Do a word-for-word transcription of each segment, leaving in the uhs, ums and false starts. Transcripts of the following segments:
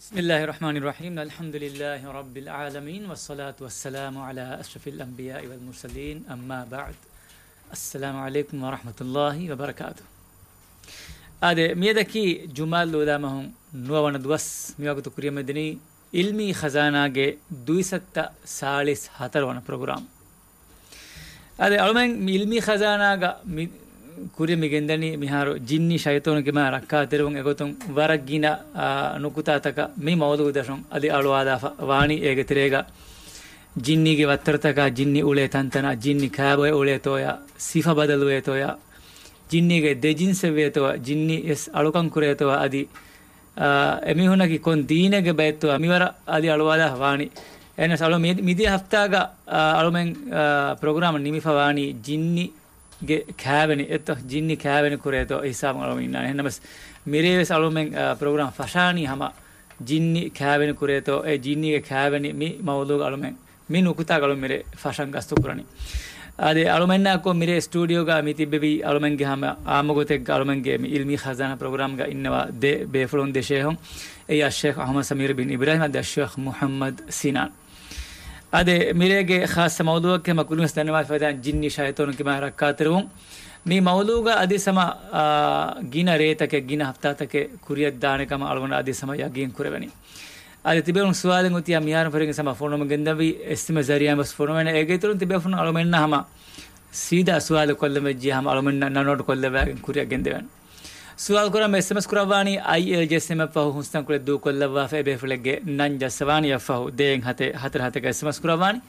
بسم الله الرحمن الرحيم. الحمد لله رب العالمين، والصلاة والسلام على أشرف الأنبياء والمرسلين، أما بعد. السلام عليكم ورحمة الله وبركاته. އާދެ، މިއަދަކީ ޖުމާލް އޫލާ މަހުން ނުވަވަނަ ދުވަސް. މިވަގުތު ކުރިއަށް މިދިނީ އިލްމީ ޚަޒާނާގެ ދުއިސައްތަ ސާޅީސް ހަތަރުވަނަ ޕްރޮގްރާމް. އަދި އަޅުމެން މި އިލްމީ ޚަޒާނާގަ މި ކުރި މި ގެންދަނީ މިހާރު ޖިންނި ޝައިޠޯނުގެ މާ ރައްކާތެރިވުން އެގޮތުން ވަރަށް ގިނަ، އާ، ނުކުތާތަކަށް މި މައުޟޫޢު ދަށުން އަދި އަޅުވާލާފަ ވާނީ. އޭގެ ތެރޭގަ ޖިންނީގެ ވައްތަރުތަކާ، ޖިންނި އުޅޭ ތަންތަނާ، ޖިންނި ކާބޮއެ އުޅޭތޯޔާ، ސިފަ ބަދަލުވޭތޯޔާ، ޖިންނީގެ ދެ ޖިންސެއް ވޭތޯޔާ، ޖިންނި ވެސް އަޅުކަން ކުރޭތޯޔާ، އަދި އާ، އެމީހުންނަކީ ކޮން ދީނެއްގެ ބައެއްތޯ މިވަރަށް އަދި އަޅުވާލާ ވާނީ. އެހެނަސް އަޅު މި-، މިދިޔަ ހަފްތާގަ، އާ، އަޅުމެން، އާ، ޕްރޮގްރާމް ނިމިފަ ވާނީ ޖިންނިގެ ކާވެނި އެއްތޯ، ޖިންނި ކާވެނި ކުރޭތޯ އެ ހިސާބުން އަޅުމެން އިންނާނެ. އެހެނަމަސް މިރޭ ވެސް އަޅުމެން، އާ، ޕްރޮގްރާމް ފަށާނީ ހަމަ ޖިންނި ކާވެނި ކުރޭތޯ، އެ ޖިންނީގެ ކާވެނި މި މައުޟޫޢުގަ އަޅުމެން މި ނުކުތާގަ އަޅު މިރޭ ފަށަން ގަސްތު ކުރަނީ. އަދި އަޅުމެންނާ ކޮށް މިރޭ ސްޓޫޑިއޯގަ މި ތިއްބެވީ އަޅުމެންގެ ހަމަ އާއްމު ގޮތެއްގަ އަޅުމެންގެ މި އިލްމީ ޚަޒާނާ ޕްރޮގްރާމްގަ އިންނަވާ ދެ ބޭފުޅުން ދެ ޝޭހުން. އެއީ އައްޝޭޚް އަޙްމަދު ސަމީރު ބިން އިބްރާހިމް އަދި އައްޝޭޚް މުޙައްމަދު ސިނާން. އަދި މިރޭގެ ޚާއްޞަ މައުޟޫޢަކީ ހަމަ ކުރިންވެސް ދަންނަވާފައިދާން ޖިންނި ޝައިޠޯނުގެ މާ ރައްކާތެރިވުން. މި މައުޟޫޢުގަ އަދި ހަމަ، އާ، ގިނަ ރޭތަކެއް ގިނަ ހަފްތާތަކެއް ކުރިއަށް ދާނެ ކަމަށް އަޅުގަނޑަށް އަދި ހަމަ ޔަގީން ކުރެވެނީ. އަދި ތިބޭފުޅުން ސުވާލެއް އޮތިއްޔާ މިހާރު ފެރިގެން ހަމަ ފޮނުވަމުން ގެންދަވީ އެސްއެމްއެސް ޒަރީއާ ވެސް ފޮނުވޭނެ. އޭގެ އިތުރުން ތިބޭފުޅުން އަޅުމެންނަށް ހަމަ ސީދާ ސުވާލު ކޮށްލަން ވެއްޖެ ހަމަ އަޅުމެންނަށް ނަން ނޯޓް ކޮށްލައްވާގެން ކުރިއަށް ގެންދެވޭނެ. ސުވާލު ކުރަން އެސްއެމްއެސް ކުރައްވާނީ އައިއެލް ޖެއެސްއެމް އަށް ފަހު ހުސްތަންކޮޅެއް ދޫކޮށްލައްވާފަ އެބޭފުޅެއްގެ ނަން ޖައްސަވާނީ އަށް ފަހު ދޭއް ހަތެއް ހަތަރު ހަތަކަށް އެސްއެމްއެސް ކުރައްވާނީ.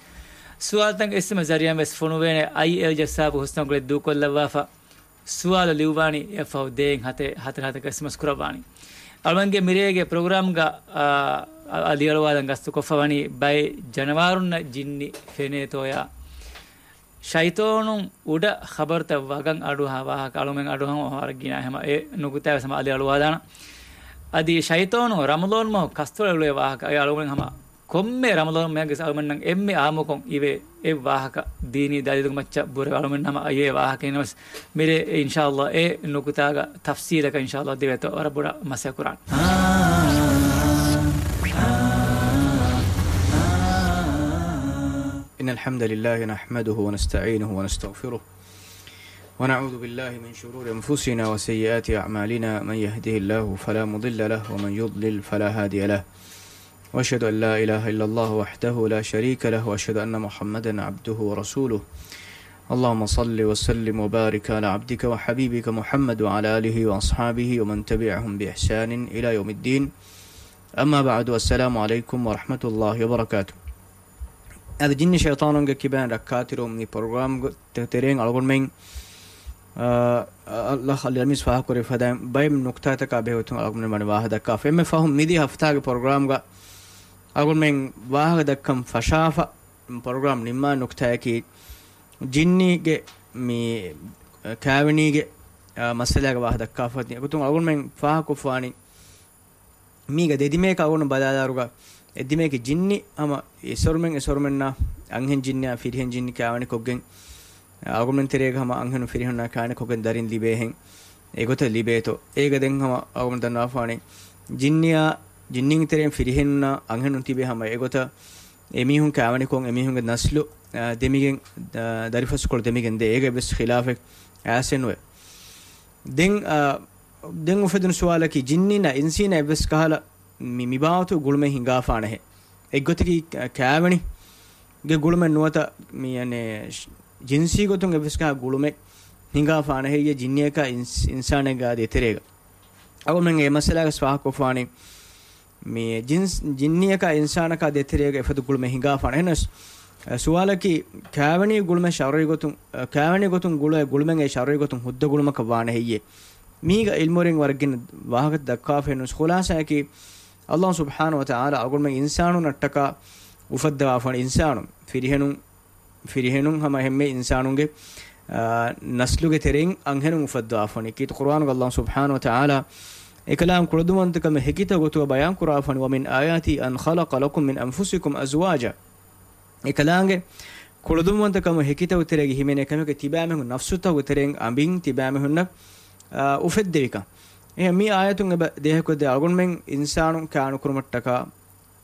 ސުވާލުތައް އެސްއެމްއެސް ޒަރީއާ ވެސް ފޮނުވޭނެ. އައިއެލް ޖައްސާފަ ހުސްތަންކޮޅެއް ދޫކޮށްލައްވާފަ ސުވާލު ލިޔުއްވާނީ އެއަށްފަހު ދޭއް ހަތެއް ހަތަރު ހަތަކަށް އެސްއެމްއެސް ކުރައްވާނީ. އަޅުމެންގެ މިރޭގެ ޕްރޮގްރާމްގަ، އާ، އަ-، ލިޔަޅުވާލަން ގަސްތުކޮށްފަ ވަނީ ބައެއް ޖަނަވާރުންނަށް ޖިންނި ފެނޭތޯޔާ، ޝައިޠޯނުން އުޑަ ޚަބަރުތައް ވަގަށް އަޑުއަހާ ވާހަކަ. އަޅުމެން އަޑުއަހަން ވަރަށް ގިނަ ހަމަ އެ ނުކުތާ ވެސް ހަމަ އަލި އަޅުވާލާނަ. އަދި ޝައިޠޯނު ރަމަޟާން މަހު ކަސްތޮޅެއް އުޅޭ ވާހަކަ. އެ އަޅުމެން ހަމަ ކޮންމެ ރަމަޟާން މަހެއްގެ އަޅުމެންނަށް އެންމެ އާއްމުކޮށް އިވޭ އެއް ވާހަކަ ދީނީ ދަލީލުގެ މައްޗަށް ބުރެ އަޅުމެން ހަމަ އިވޭ ވާހަކަ. އެހެނަސް މިރޭ އިންޝާﷲ އެ ނުކުތާގަ ތަފްސީލަކަށް އިންޝާﷲ ދެވޭތޯ ވަރަށް ބޮޑަށް މަސައްކަތް ކުރާނެ. إن الحمد لله نحمده ونستعينه ونستغفره، ونعوذ بالله من شرور أنفسنا وسيئات أعمالنا، من يهده الله فلا مضل له، ومن يضلل فلا هادي له. وأشهد أن لا إله إلا الله وحده لا شريك له، وأشهد أن محمدا عبده ورسوله. اللهم صل وسلم وبارك على عبدك وحبيبك محمد وعلى آله وأصحابه ومن تبعهم بإحسان إلى يوم الدين. أما بعد، السلام عليكم ورحمة الله وبركاته. އަދި ޖިންނި ޝައިޠާނުންގެ ކިބައިން ރައްކާތެރިވުން މި ޕްރޮގްރާމްގެ ތެ-، ތެރެއިން އަޅުގަނޑުމެން، އާ، އަ-، އަލްއަޚް އަލްއަމީސް ފާހަގަކުރެވިފަދައިން ބައެއް ނުކުތާތަކާ ބެހޭގޮތުން އަޅުގަނޑުމެން ވަނީ ވާހަކަ ދައްކާފަ. އެންމެ ފަހުން މިދިޔަ ހަފްތާގެ ޕްރޮގްރާމްގަ އަޅުގަނޑުމެން ވާހަކަ ދައްކަން ފަށާފަ، ޕްރޮގްރާމް ނިންމާ ނުކުތާއަކީ ޖިންނީގެ މި ކާވެނީގެ، އާ، މައްސަލާގެ ވާހަކަ ދައްކާފަ. އެގޮތުން އަޅުގަނޑުމެން ފާހަގަކޮށްފަވާނީ މީގަ ދެދިމަޔަކަށް އަޅުގަނޑު ބަލާލާއިރުގަ، އެއްދިމަޔަކީ ޖިންނި ހަމަ އިސޮރުމެން އިސޮރުމެންނާ އަންހެން ޖިންނިއާ ފިރިހެން ޖިންނި ކާވެނިކޮށްގެން، އަޅުގަނޑުމެން ތެރޭގަ ހަމަ އަންހެނުން ފިރިހެނުންނާ ކާވެނިކޮށްގެން ދަރިން ލިބޭހެން އެގޮތަށް ލިބޭތޯ. އޭގަ ދެން ހަމަ އަޅުގަނޑު ދަންނަވާފާނެ ޖިންނިއާ، ޖިންނީން ތެރެއިން ފިރިހެނުންނާ އަންހެނުން ތިބޭ ހަމަ އެގޮތަށް އެމީހުން ކާވެނިކޮށް އެމީހުންގެ ނަސްލު، އާ، ދެމިގެން، އާ، ދަރިފަސްކޮޅު ދެމިގެން ދޭ. އޭގަ އެއްވެސް ޚިލާފެއް އައިސެއް ނުވޭ. ދެން، އާ، ދެން އުފެދުނު ސުވާލަކީ، ޖިންނީންނާ އިންސީންނާ އެއްވެސް ކަހަލަ މި، މި ބާވަތު ގުޅުމެއް ހިނގާފާނެހެ. އެއްގޮތަކީ ކާ-، ކާވެނިގެ ގުޅުމެއް ނުވަތަ މި، އަނެއް، ޖިންސީ ގޮތުން އެއްވެސް ކަހަލަ ގުޅުމެއް ހިނގާފާނެހެއްޔޭ ޖިންނިއަކާ އިންސް-، އިންސާނެއްގާ ދޭތެރޭގަ. އަޅުގަނޑުމެން އެ މައްސަލާގަސް ފާހަގަކޮށްފާނީ މި ޖިންސް-، ޖިންނިއަކާ އިންސާނަކާ ދޭތެރޭގަ އެފަދަ ގުޅުމެއް ހިނގާފާނެ. އެހެނަސް، އަ، ސުވާލަކީ، ކާވެނީ ގުޅުމެއް ޝަރުޢީ ގޮތުން، އަ، ކާވެނީ ގޮތުން ގުޅޭ ގުޅުމެއް އެ ޝަރުޢީ ގޮތުން ހުއްދަ ގުޅުމަކަށް ވާނެ ހެއްޔޭ؟ މީގަ އިލްމުވެރިން ވަރަށް ގިނަ ވާހަކަ ދައްކާފައެއް ނުވެސް، ޚުލާސާއަކީ، އައްލާހު ސުބްޙާނަހު ވަ ތަޢާލާ އަޅުގަނޑުމެން އިންސާނުންނަށްޓަކާ އުފައްދަވާފަވަނީ އިންސާނުން، ފިރިހެނުން، ފިރިހެނުން ހަމަ އެންމެ އިންސާނުންގެ، އާ، ނަސްލުގެ ތެރެއިން އަންހެނުން އުފައްދަވާފަވަނީ. ކީރިތި ޤުރުއާނުގަ އައްލާހު ސުބްޙާނަހު ވަ ތަޢާލާ އެކަލާނގެ ކުޅަދުންވަންތަކަމެއް ހެކިތައް ގޮތުގަ ބަޔާން ކުރާފަވަނީ، وَمِنْ آيَاتِهِ أَنْ خَلَقَ لَكُمْ مِنْ أَنْفُسِكُمْ أَزْوَاجًا. އެކަލާނގެ ކުޅަދުންވަންތަކަމުގެ ހެކިތައް ތެރޭގަ ހިމެނޭ ކަމެކޭ ތިބާމީހުން ނަފްސުތަކުގެ ތެރެއިން އަނބިން ތިބާމީހުންނަށް، އާ، އުފެއްދެވިކަން. އެހެން މި އާޔަތުން އެބަ ދޭހަކޮށްދޭ އަޅުގަނޑުމެން އިންސާނުން ކާނުކުރުމަށްޓަކާ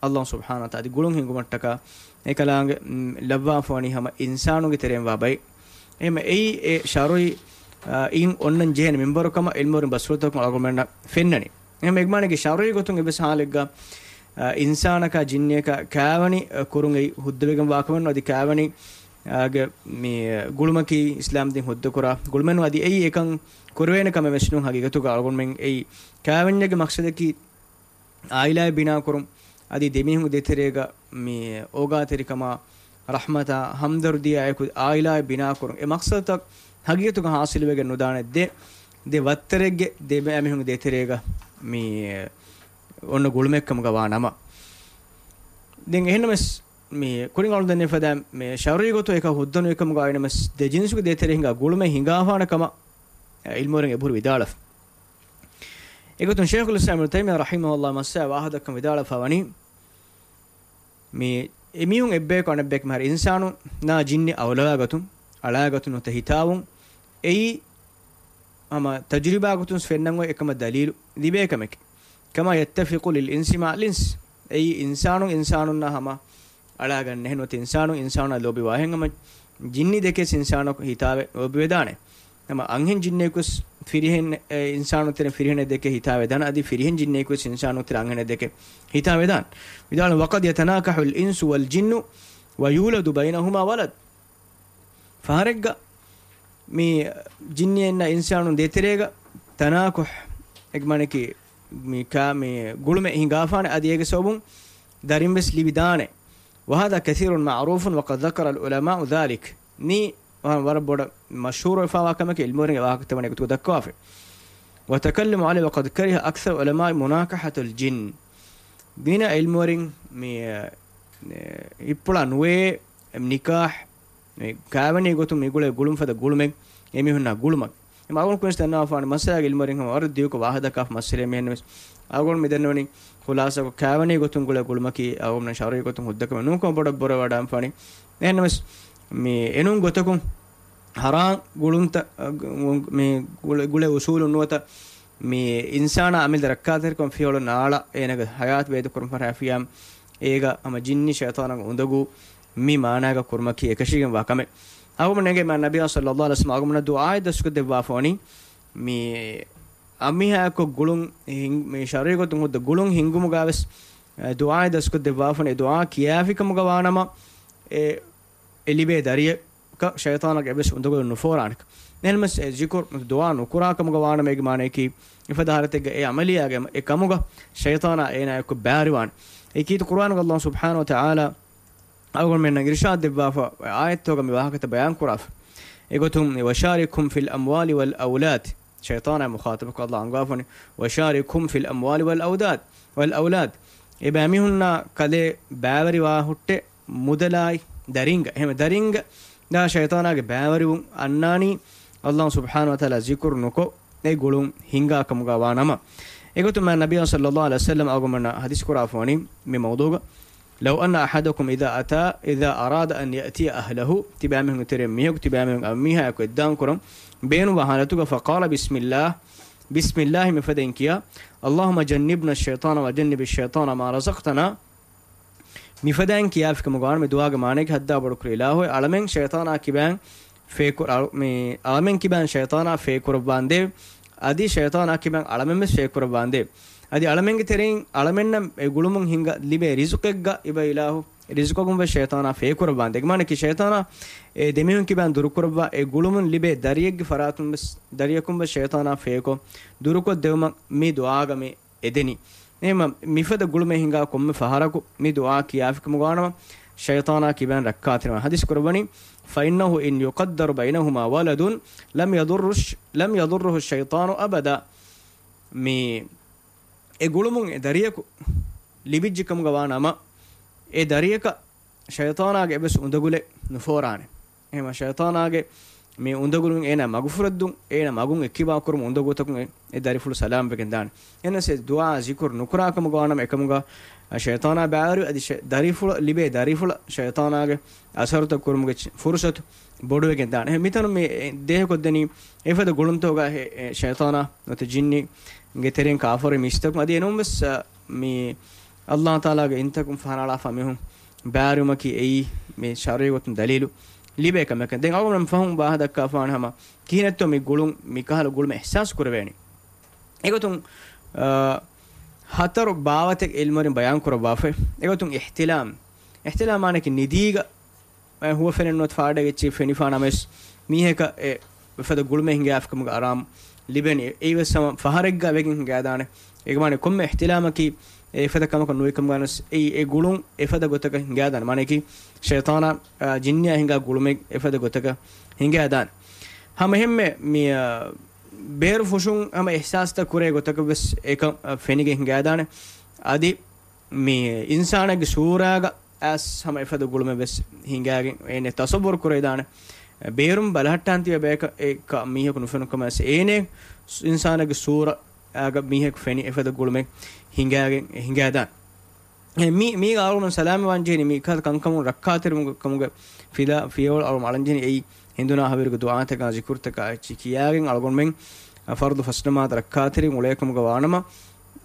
އައްލާހު ސުބްޙާނަހު ވަތަޢާލާ އަދި ގުޅުން ހިންގުމަށްޓަކާ އެކަލާނގެ، މް، ލައްވާފަވަނީ ހަމަ އިންސާނުންގެ ތެރެއިން ވާ ބައެއް. އެހެން އެއީ އެ ޝަރުޢީ، އާ، އިން އޮންނަން ޖެހޭނެ މިންވަރު ކަމަށް ޢިލްމުވެރިން ބަސްފުޅުތަކުން އަޅުގަނޑުމެންނަށް ފެންނަނީ. އެހެން އެގްމާނެގެ ޝަރުޢީ ގޮތުން އެއްވެސް ޙާލެއްގަ، އާ، އިންސާނަކާ ޖިންނިއަކާ ކާވެނި، އާ، ކުރުން އެއީ ހުއްދަވެގެން ވާކަމެއް ނޫން އަދި ކާވެނި، އާ، ގެ މި، އާ، ގުޅުމަކީ އިސްލާމްދީން ހުއްދަކުރާ ގުޅުމެއް ނޫން އަދި އެއީ އެކަން ކުރެވޭނެ ކަމެއް ވެސް ނޫން ހަގީގަތުގަ އަޅުގަނޑުމެން އެއީ ކާވެންޏެއްގެ މަޤްޞަދަކީ އާއިލާއެއް ބިނާކުރުން، އަދި ދެމީހުންގެ ދޭތެރޭގަ މި އޯގާތެރިކަމާ، ރަޙްމަތާ، ހަމްދަރުދީއާއެކު އާއިލާއެއް ބިނާކުރުން. އެ މަޤްޞަދުތައް ހަގީގަތުގަ ޙާޞިލުވެގެން ނުދާނެ ދެ، ދެ ވައްތަރެއްގެ ދެ މީހުންގެ ދޭތެރޭގަ މި އޮންނަ ގުޅުމެއްކަމުގަ ވާ ނަމަ. ދެން އެހެންނަމަސް މި ކުރިން އަޅު ދެންނެ ފަދަ މި ޝަރުޢީ ގޮތު އެކަ ހުއްދަނު އެކަމުގަ އިނަމަސް ދެ ޖިންސުގެ ދޭތެރޭ ހިނގާ ގުޅުމެއް ހިނގާފާނެ ކަމަށް އިލްމުވެރިން އެބަހުރި ވިދާޅަފަ. އެގޮތުން ޝައިޚުލް އިސްލާމް އިބްނު ތައިމިއްޔާ ރަޙިމަހުﷲ މައްސަލަ ވާހަކަ ދައްކަން ވިދާޅަފަ ވަނީ، މި އެމީހުން އެއްބަޔަކު އަނެއްބަޔަކު މިހާރު އިންސާނުންނާ ޖިންނި އައުލާގޮތުން، އަޅާގޮތުން ނުވަތަ ހިތާވުން އެއީ ހަމަ ތަޖުރިބާގޮތުން ފެންނަން އޮތް އެކަމަށް ދަލީލު ލިބޭ ކަމެކޭ. كما يتفق للإنس مع الإنس، އެއީ އިންސާނުން އިންސާނުންނާ ހަމަ އަޅާގަންނަހެން ނުވަތަ އިންސާނުން އިންސާނާ ލޯބިވާހެން ހަމަ ޖިންނި ދެކެސް އިންސާނަކު ހިތާވެ ލޯބިވެދާނެ. ހަމަ އަންހެން ޖިންނިއަކުސް ފިރިހެން، އެ، އިންސާނުން ތެރެ ފިރިހެނެއް ދެކެ ހިތާވެދާނެ އަދި ފިރިހެން ޖިންނިއަކުސް އިންސާނުން ތެރެ އަންހެނެއް ދެކެ ހިތާވެދާނެ. ވިދާޅު، وقد يتناكح الإنس والجن ويولد بينهما ولد. ފަހަރެއްގަ މި ޖިންނިއެއްނާ އިންސާނުން ދޭތެރޭގަ ތަނާކުހް އެގްމާނަކީ މި ކާ-، މި ގުޅުމެއް ހިނގާފާނެ އަދި އޭގެ ސަބަބުން ދަރިން ވެސް ލިބިދާނެ. وهذا كثير معروف وقد ذكر العلماء ذلك. މީ ވަ-، ވަރަށް ބޮޑަށް މަޝްހޫރު ވެފާވާ ކަމެކޭ، އިލްމުވެރިންގެ ވާހަކަތައް ވަނީ އެގޮތުގަ ދައްކަވާފަ. وتكلموا عليه وقد كره أكثر العلماء مناكحة الجن. ދީނަށް އިލްމުވެރިން މި، އެ، އިއްޕުޅާ ނުވޭ ނިކާޙް މި ކާވެނީ ގޮތުން މި ގުޅޭ ގުޅުން ފަދަ ގުޅުމެއް އެމީހުންނާ ގުޅުމަށް. އެމަ އަޅުގަނޑު ކުރިންސް ދަންނަވާފާނެ މައްސަލާގެ އިލްމުވެރިން ހަމަ ވަރަށް ދިޔުކޮށް ވާހަކަ ދައްކާފަ މައްސަލައެއް މިހެންނެވެސް. އަޅުގަނޑު މި ދަންނަވަނީ ޚުލާސާކޮށް ކާވެނީ ގޮތުން ގުޅޭ ގުޅުމަކީ އަޅުގަނޑު ޝަރުޢީ ގޮތުން ހުއްދަކަމެއް ނޫންކަމަށް ބޮޑަށް ބުރަވަޑާންފާނެ. އެހެންނަމަސް މި އެނޫން ގޮތަކުން ހަރާން ގުޅުންތައް، އަ، ގު-، މި ގުޅެ، ގުޅޭ އުސޫލުން ނުވަތަ މި އިންސާނާ އަމިއްލަ ރައްކާތެރިކަން ފިޔަވަޅު ނާޅަ އޭނަގެ ޙަޔާތު ބޭދުކުރުން ފަށާފިޔާ އޭގަ ހަމަ ޖިންނި ޝައިޠާނާގެ އުނދަގޫ މި މާނާގަ ކުރުމަކީ އެކަށީގެންވާ ކަމެއް. އަޅުގަނޑުމެންގެ މާ ނަބިއްޔާ ޞައްލައްލާހު ޢަލައިހި ވަސައްލަމަ އަޅުގަނޑުމެންނަށް ދުޢާއެއް ދަސްކޮށްދެއްވާފަވަނީ، މި އަންމީހާއެއްކޮށް ގުޅުން ހިން-، މި ޝަރުޢީ ގޮތުން ހުއްދަ ގުޅުން ހިންގުމުގަވެސް، އެ، ދުޢާއެއް ދަސްކޮށްދެއްވާފަވަނީ ދުޢާ ކިޔާފިކަމުގަ ވާނަމަ، އެ، އެ ލިބޭ ދަރިޔަކަށް ޝައިޠާނާގެ އެއްވެސް އުނދަގުލެއް ނުފޯރާނެކަން. އެހެންމެސް އެ ޒިކުރު ދުޢާ ނުކުރާ ކަމުގަ ވާނަމަ އޭގެ މާނަޔަކީ، އެފަދަ ހާލަތެއްގަ އެ ޢަމަލިއްޔާގެ އެ ކަމުގަ ޝައިޠާނާ އޭނާއެކު ބައިވެރިވާނެ. އެކީތު ޤުރުއާނުގަ އައްލާހު ސުބްޙާނަހު ވަތަޢާލާ އަޅުގަނޑުމެންނަށް އިރުޝާދު ދެއްވާފަ އާޔަތްތަކުގަ މި ވާހަކަތައް ބަޔާން ކުރާފަ. އެގޮތުން، وشاركهم في الأموال والأولاد. ޝައިޠާނާ މުޚާޠަބުކޮށް އައްލާހު އަންގަވާފަވަނީ، وشاركهم في الأموال والأولاد، والأولاد. އެބައިމީހުންނާ ކަލޭ ބައިވެރިވާ ހުއްޓެ މުދަލާއި ދަރިންގަ، އެހެން ދަރިންގަ ދާ ޝައިޠާނާގެ ބައިވެރިވުން އަންނާނީ އައްލާހު ސުބްޙާނަހު ވަތަޢާލާ ޒިކުރު ނުކޮށް، އެ ގުޅުން ހިންގާ ކަމުގަ ވާ ނަމަ. އެގޮތުން މާ ނަބިއްޔާ ޞައްލައްލާހު ޢަލައިހި ވަސައްލަމަ އަޅުގަނޑުމެންނަށް ޙަދީޘް ކުރާފަވަނީ މި މައުޟޫޢުގަ، لو أن أحدكم إذا أتى، إذا أراد أن يأتي أهله، ތިބާމީހުންގެ ތެރެއިން މީހަކު ތިބާމީހުން އަންމީހާއެކު އެއްދާން ކުރަން ބޭނުންވާ ޙާލަތުގަ، فقال بسم الله، ބިސްމިއްލާހި މިފަދައިން ކިޔާ، اللهم جنبنا الشيطان وجنب الشيطان ما رزقتنا، މިފަދައިން ކިޔާފިކަމުގަ ވާނަމަ މި ދުޢާގެ މާނައަކީ ހައްދާ ބޮޑުކުރި އިލާހު، އަޅަމެން ޝައިޠާނާ ކިބައިން ފޭކުރ-، އަޅު-، މި އަޅަމެން ކިބައިން ޝައިޠާނާ ފޭކުރައްވާނދޭވެ. އަދި ޝައިޠާނާ ކިބައިން އަޅަމެން ވެސް ފޭކުރައްވާނދޭވެ. އަދި އަޅަމެންގެ ތެރެއިން އަޅަމެންނަށް އެ ގުޅުމުން ހިނގަ ލިބޭ ރިޒުޤެއްގަ އިބަ އިލާހު ރިޒުޤަކުން ވެސް ޝައިޠާނާ ފޭކުރައްވާނދޭ. އެގެ މާނައަކީ ޝައިޠާނާ އެ ދެމީހުން ކިބައިން ދުރުކުރައްވާ އެ ގުޅުމުން ލިބޭ ދަރިއެއްގެ ފަރާތުން ވެސް، ދަރިޔަކުން ވެސް ޝައިޠާނާ ފޭކޮށް ދުރުކޮށްދެވުމަށް މި ދުޢާގަ މި އެދެނީ. އެހެންމަ މިފަދަ ގުޅުމެއް ހިނގާ ކޮންމެ ފަހަރަކު މި ދުޢާ ކިޔާފިކަމުގަ ވާނަމަ، ޝައިޠާނާ ކިބައިން ރައްކާތެރިވާނެ. ޙަދީޘް ކުރައްވަނީ، فإنه إن يقدر بينهما ولد لم يضر الش-، لم يضره الشيطان أبدا. މި އެ ގުޅުމުން އެ ދަރިޔަކު ލިބިއްޖެ ކަމުގަ ވާ ނަމަ، އެ ދަރިޔަކަށް ޝައިޠާނާގެ އެއްވެސް އުނދަގުލެއް ނުފޯރާނެ. އެހެންމަ ޝައިޠާނާގެ މި އުނދަގުލުން އޭނާ މަގުފުރެއްދުން، އޭނާ މަގުން އެއްކިބާ ކުރުމުން އުނދަގޫތަކުން އެ، އެ ދަރިފުޅު ސަލާމަތްވެގެން ދާނެ. އެހެނަސް އެ ދުޢާ ޒިކުރު ނުކުރާ ކަމުގަ ވާނަމަ އެކަމުގަ ޝައިޠާނާ ބައިވެރި އަދި ޝަ-، ދަރިފުޅަށް ލިބޭ ދަރިފުޅަށް ޝައިޠާނާގެ އަސަރުތައް ކުރުމުގެ ޗި-، ފުރުޞަތު ބޮޑުވެގެން ދާނެ. އެހެން މިތަނުން މި ދޭހަކޮށްދެނީ އެފަދަ ގުޅުންތަކުގަ ހެ-، އެ ޝައިޠާނާ ނުވަތަ ޖިންނި ގެ ތެރެއިން ކާފަރު މީސްތަކުން އަދި އެނޫން ވެސް، އަ، މި އައްލާހު ތާލާގެ އިންތަކުން ފަހަނައަޅާފަ މީހުން ބާރުވުމަކީ އެއީ މި ޝަރުޢީ ގޮތުން ދަލީލު ލިބޭ ކަމެކެވެ. ދެން އަޅުގަނޑު ފަހުން ވާހަކަ ދައްކާފާނެ ހަމަ ކިހިނެއްތޯ މި ގުޅުން މި ކަހަލަ ގުޅުމެއް އިޙްސާސް ކުރެވޭނީ. އެގޮތުން، އާ، ހަތަރު ބާވަތެއް ޢިލްމުވެރިން ބަޔާން ކުރައްވާފައި. އެގޮތުން އިޙްތިލާމް. އިޙްތިލާމް މާނައަކީ ނިދީގަ އެ ހުވަފެނެއް ނުވަތަ ފާޑެއް އެއްޗެއް ފެނިފާނަމަވެސް މީހަކަށް އެ އެފަދަ ގުޅުމެއް ހިނގާފިކަމުގެ އަރާމު ލިބެނީ. އެއީވެސް ހަމަ ފަހަރެއްގަ ވެގެން ހިނގާދާނެ. އޭގެ މާނަ ކޮންމެ އިޙްތިލާމަކީ އެ އެފަދަ ކަމަކަށް ނުވިކަމުގަ ވެސް އެއީ އެ ގުޅުން އެފަދަ ގޮތަކަށް ހިނގާދާނެ. މާނައަކީ ޝައިޠާނާ، އާ، ޖިންނިއާ ހިނގާ ގުޅުމެއް އެފަދަ ގޮތަކަށް ހިނގާދާނެ. ހަމަ އެހެންމެ މި، އާ، ބޭރު ފުށުން ހަމަ އިޙްސާސްތައް ކުރޭ ގޮތަކަށް ވެސް އެކަން، އާ، ފެނިގެން ހިނގާދާނެ. އަދި މި އިންސާނެއްގެ ސޫރާގަ އައިސް ހަމަ އެފަދަ ގުޅުމެއް ވެސް ހިނގާގެން އޭނެ ތަޞައްވަރު ކުރެވިދާނެ. ބޭރުން ބަލަހައްޓާން ތިބޭ ބަޔަކަށް އެ ކަ-، މީހަކު ނުފެނުނު ކަމަށް ވެސް އޭނެ ސު-، އިންސާނެއްގެ ސޫރާގަ މީހަކު ފެނި އެފަދަ ގުޅުމެއް ހިނގާގެން ހިނގާދާނެ. އެ މީ-، މީގަ އަޅުގަނޑު ސަލާމަތް ވާންޖެހެނީ މި ކަ-، ކަންކަމުން ރައްކާތެރިވުމުގެ ކަމުގެ ފިލާ-، ފިޔަވަޅު އަޅުގަނޑު އަޅަންޖެހެނީ އެއީ ހިނދު ނާހަވީރުގެ ދުޢާތަކާ ޒިކުރުތަކާ އެއްޗެއް ކިޔާގެން އަޅުގަނޑުމެން ފަރުޟު ފަސްނަމާދަށް ރައްކާތެރިވުން އުޅޭކަމުގަ ވާނަމަ،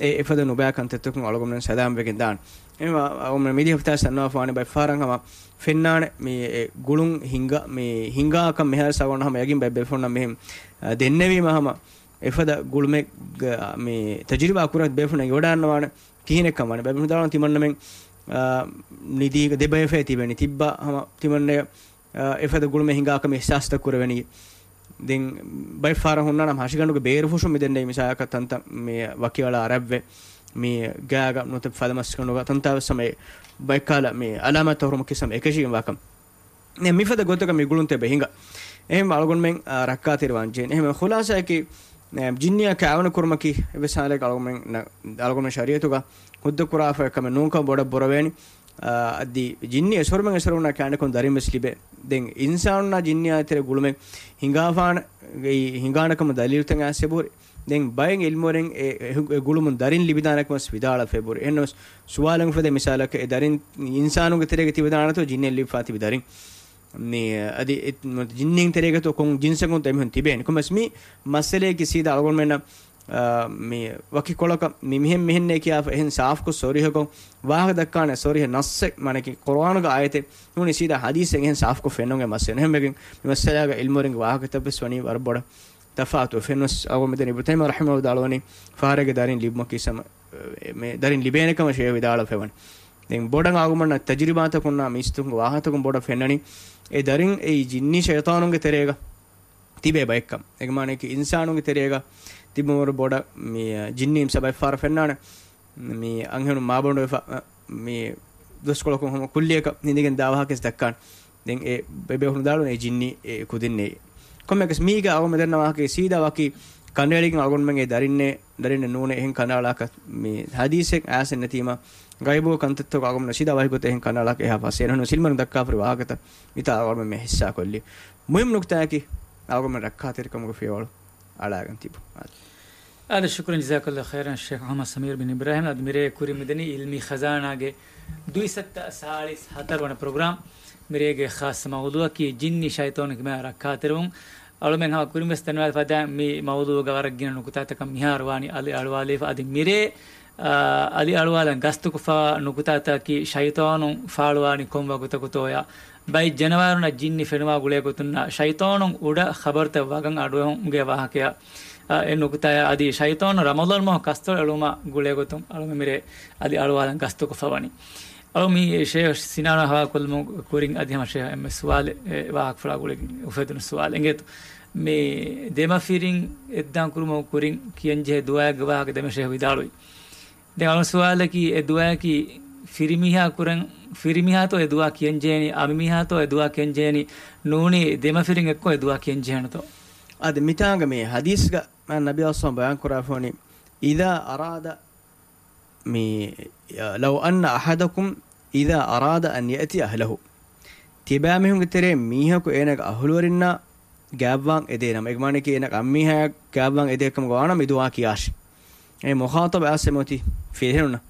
އެ އެފަދަ ނުބައި ކަންތައްތަކުން އަޅުގަނޑުމެން ސަލާމް ވެގެން ދާނެ. އެހެންވެ، އަޅުގަނޑުމެން މިދިޔަ ހަފްތާ ސަންނަވާފާނެ ބައެއް ފަހަރަށް ހަމަ ފެންނާނެ މި އެ ގުޅުން ހިނގާ، މި ހިނގާ ކަން މިހާރު ސަގޮން ހަމަ ޔަގީން ބައެއް ބޭފުޅުންނަށް މިހެން، އަ، ދެންނެވީމަ ހަމަ އެފަދަ ގުޅުމެއް ގ-، މި ތަޖުރިބާ ކުރަން ބޭފުޅުން އިވަޑާންނަވާނެ. ކިހިނެއްކަން ވާނެ؟ ބައެއް ވިދާޅުވަން ތިމަންނަމެން، އާ، ނިދީގަ ދެބަޔަށް ތިބެނީ ތިއްބާ ހަމަ ތިމަންނަޔަށް، އާ، އެފަދަ ގުޅުމެއް ހިނގާ ކަމެއް އިޙްސާސްތައް ކުރެވެނީ. ދެން ބައެއް ފަހަރަށް ހުންނާނަމަ ހަށިގަނޑުގެ ބޭރު ފުށުން މިދެންނެވި މިސާލަކަށް ތަންތަން މި ވަކިވަޅާ ރަށްވެ، މި ގާގަ ނުވަތަ ފަދަ މަސްކަނޑުގަ ތަންތާވެސް ހަމަ އެ ބައެއްކާލަ މި އަލާމާތްތައް ހުރުމަކީ ހަމަ އެކަށީގެންވާ ކަމެއް. މިފަދަ ގޮތަކަށް މި ގުޅުން ތިބެ ހިނގާ. އެހެން އަޅުގަނޑުމެން، އާ، ރައްކާތެރިވާން ޖެހޭނެ. އެހެން ޚުލާސާއަކީ، އެ، ޖިންނިއާ ކާވަނި ކުރުމަކީ އެއްވެސް ހާލެއް އަޅުގަނޑުމެން، އަޅުގަނޑުމެން ޝަރީއަތުގަ ހުއްދަ ކުރާފައި ކަމެއް ނޫންކަން ބޮޑަށް ބުރަވޭނެ. އާ، އަދި ޖިންނި އެސޮރުމެން އެސޮރުންނާ ކާނެކުން ދަރިން ވެސް ލިބޭ. ދެން އިންސާނުންނާ ޖިންނިއާ ތެރޭ ގުޅުމެއް ހިނގާފާނެ، ހިނގާނެ ކަމަށް ދަލީލުތައް އައިސް އެބުރި. ދެން ބައެއް އިލްމުވެރިން އެ، އެ، އެ ގުޅުމުން ދަރިން ލިބިދާނެ ކަމަސް ވިދާޅާފަ އެބުރި. އެހެންނަމަސް ސުވާލެއް އުފެދޭ މިސާލަކަށް އެ ދަރިން އިންސާނުންގެ ތެރޭގަ ތިބެދާނެތޯ ޖިންނިއަށް ލިބިފާ ތިބި ދަރިން؟ މި އަދި އެ، މު-، ޖިންނިން ތެރޭގަތޯ ކޮން ޖިންސަކުންތޯ އެމީހުން ތިބޭނެ؟ ކޮންމެސް މި މައްސަލަޔަކީ ސީދާ އަޅުގަނޑުމެންނަށް، އާ، މި ވަކި ކޮޅަކަށް މި މިހެން މިހެންނޭ ކިޔާފަ އެހެން ސާފުކޮށް ސޮރީހަކޮށް ވާހަކަ ދައްކާނެ ސޮރީހަ ނައްސެއް، މާނަކީ ޤުރުއާނުގެ އާޔަތެއް ނޫނީ ސީދާ ހަދީސެއް އެހެން ސާފުކޮށް ފެންނަން އެ މައްސަލަ. އެހެންވެގެން މި މައްސަލާގަ އިލްމުވެރިންގެ ވާހަކަތައް ވެސް ވަނީ ވަރަށް ބޮޑަށް ތަފާތު. ފެންވެސް އަޅުގަނޑު މިދެން އިބްނު ތައިމިއްޔާ ރަޙިމަހުﷲ ވިދާޅުވަނީ ފަހަރެއްގެ ދަރިން ލިބުމަކީ ސަމަ-، މެ-، ދަރިން ލިބޭނެ ކަމަށް ޝޭޚް ވިދާޅުވެފަވަނީ. ދެން ބޮޑަށް އަޅުގަނޑުމެންނަށް ތަޖުރިބާތަކުންނާ މީސްތަކުންގެ ވާހަކަތަކުން ބޮޑަށް ފެންނަނީ އެ ދަރިން އެއީ ޖިންނީ ޝައިޠާނުންގެ ތެރޭގަ ތިބޭ ބައެއްކަން. އޭގެ މާނައަކީ އިންސާނުންގެ ތެރޭގަ ތިބުމަށް ވަރަށް ބޮޑަށް މި ޖިންނީ މިސާ ބައެއް ފަހަރަށް ފެންނާނެ. މި އަންހެނުން މާބަނޑުވެފަ، މި ދުވަސްކޮޅަކުން ހަމަ ކުއްލިއަކަށް ނިދިގެން ދާ ވާހަކަ ވެސް ދައްކާނެ. ދެން އެ ބޭ-، ބޭފުޅުން ވިދާޅުވަނީ އެ ޖިންނީ އެ ކުދިންނޭ. ކޮންމެއަކަސް މީގަ އަޅުގަނޑު މިދަންނަ ވާހަކައެއް ސީދާ ވަކި ކަނޑައެޅިގެން އަޅުގަނޑުމެން އެ ދަރިންނޭ، ދަރިންނެއް ނޫނޭ އެހެން ކަނޑައަޅާކަށް މި ހަދީސެއް އައިސެއް ނެތީމަ، ޣައިބު ކަންތައްތަކު އަޅުގަނޑު ސީދާ ވަހި ގޮތަށް އެހެން ކަނޑައަޅާކަށް އެހާ ފަސޭހަ ނޫން. އިލްމުވެރިން ދައްކާފައި ވާހަކަތައް މިތާ އަޅުގަނޑުމެން މި ހިއްސާކޮށްލީ. މުހިއްމު ނުކުތާއަކީ އަޅުގަނޑުމެން ރައްކާތެރިކަމުގެ ފިޔަވަޅު އަޅާގެން ތިބު. އާދެ، ޝުކުރަން ޖަޒާކަﷲ ޚައިރަން ޝޭޚް އަޙްމަދު ސަމީރު ބިން އިބްރާހިމް. އަދި މިރޭ ކުރިން މިދަނީ އިލްމީ ޚަޒާނާގެ ދުއިސައްތަ ސާޅީސް ހަތަރު ވަނަ ޕްރޮގްރާމް. މިރޭގެ ޚާއްޞަ މައުޟޫޢަކީ ޖިންނި ޝައިޠާނުން ކިބައިން ރައްކާތެރިވުން. އަޅުމެން ހަމަ ކުރިން ވެސް ދަންނަވާ ފަދައިން މި މައުޟޫޢުގަ ވަރަށް ގިނަ ނުކުތާތަކަށް މިހާރު ވާނީ އަލި އަޅުވާލީފަ. އަދި މިރޭ، އާ، އަލި އަޅުވާލަން ގަސްތުކޮށްފަ ނުކުތާތަކީ ޝައިޠާނުން ފާޅުވާނީ ކޮން ވަގުތަކުތޯޔާ؟ ބައެއް ޖަނަވާރުންނަށް ޖިންނި ފެނުމާ ގުޅޭ ގޮތުންނާ ޝައިޠާނުން އުޑަ ޚަބަރުތައް ވަގަށް އަޑުއެހުމުގެ ވާހަކަޔާ، އާ، އެ ނުކުތާޔާ އަދި ޝައިޠާނު ރަމަޟާން މަހު ކަސްތޮޅު އެޅުމާ ގުޅޭ ގޮތުން އަޅުމެން މިރޭ އަލި އަޅުވާލަން ގަސްތުކޮށްފަ ވަނީ. އަޅު މި ޝޭޚް ސިނާނާ ހަވާލުކޮށްލުމުގެ ކުރިން އަދި ހަމަ ޝޭޚް އެންމެ ސުވާލެއް، އެ، ވާހަކަފުޅާ ގުޅިގެން އުފެދުނު ސުވާލެއް އިނގޭތޯ. މި ދެމަފިރިން އެއްދާން ކުރުމަށް ކުރިން ކިޔަންޖެހޭ ދުޢާއެއްގެ ވާހަކަ ދެމަށޭ ވިދާޅުވި. ދެން އަޅު ސުވާލަކީ، އެ ދުޢާއަކީ ފިރިމީހާ ކުރަން، ފިރިމީހާތޯ އެ ދުޢާ ކިޔަންޖެހެނީ، އަނބިމީހާތޯ އެ ދުޢާ ކިޔަންޖެހެނީ، ނޫނީ ދެމަފިރިން އެއްކޮށް އެ ދުޢާ ކިޔަންޖެހޭނެތޯ؟ އާދެ، މިތާނގަ މި ޙަދީޘްގަ ނަބީ ޞައްލައްލާހު ޢަލައިހި ވަސައްލަމަ ބަޔާން ކުރާފަވަނީ، إذا أراد މި، لو أن أحدكم إذا أراد أن يأتي أهله. ތިބާމީހުންގެ ތެރޭ މީހަކު އޭނާގެ އަހުލުވެރިންނާ ގާތްވާން އެދޭނަމަ، އޭގެ މާނައަކީ އޭނާގެ އަނބިމީހާ ގާތްވާން އެދޭ ކަމުގަ ވާނަމަ މި ދުޢާ ކިޔާށި. އެ މުޚާޠަބު އައިސް އެމޮތީ ފިރިހެނުންނަށް.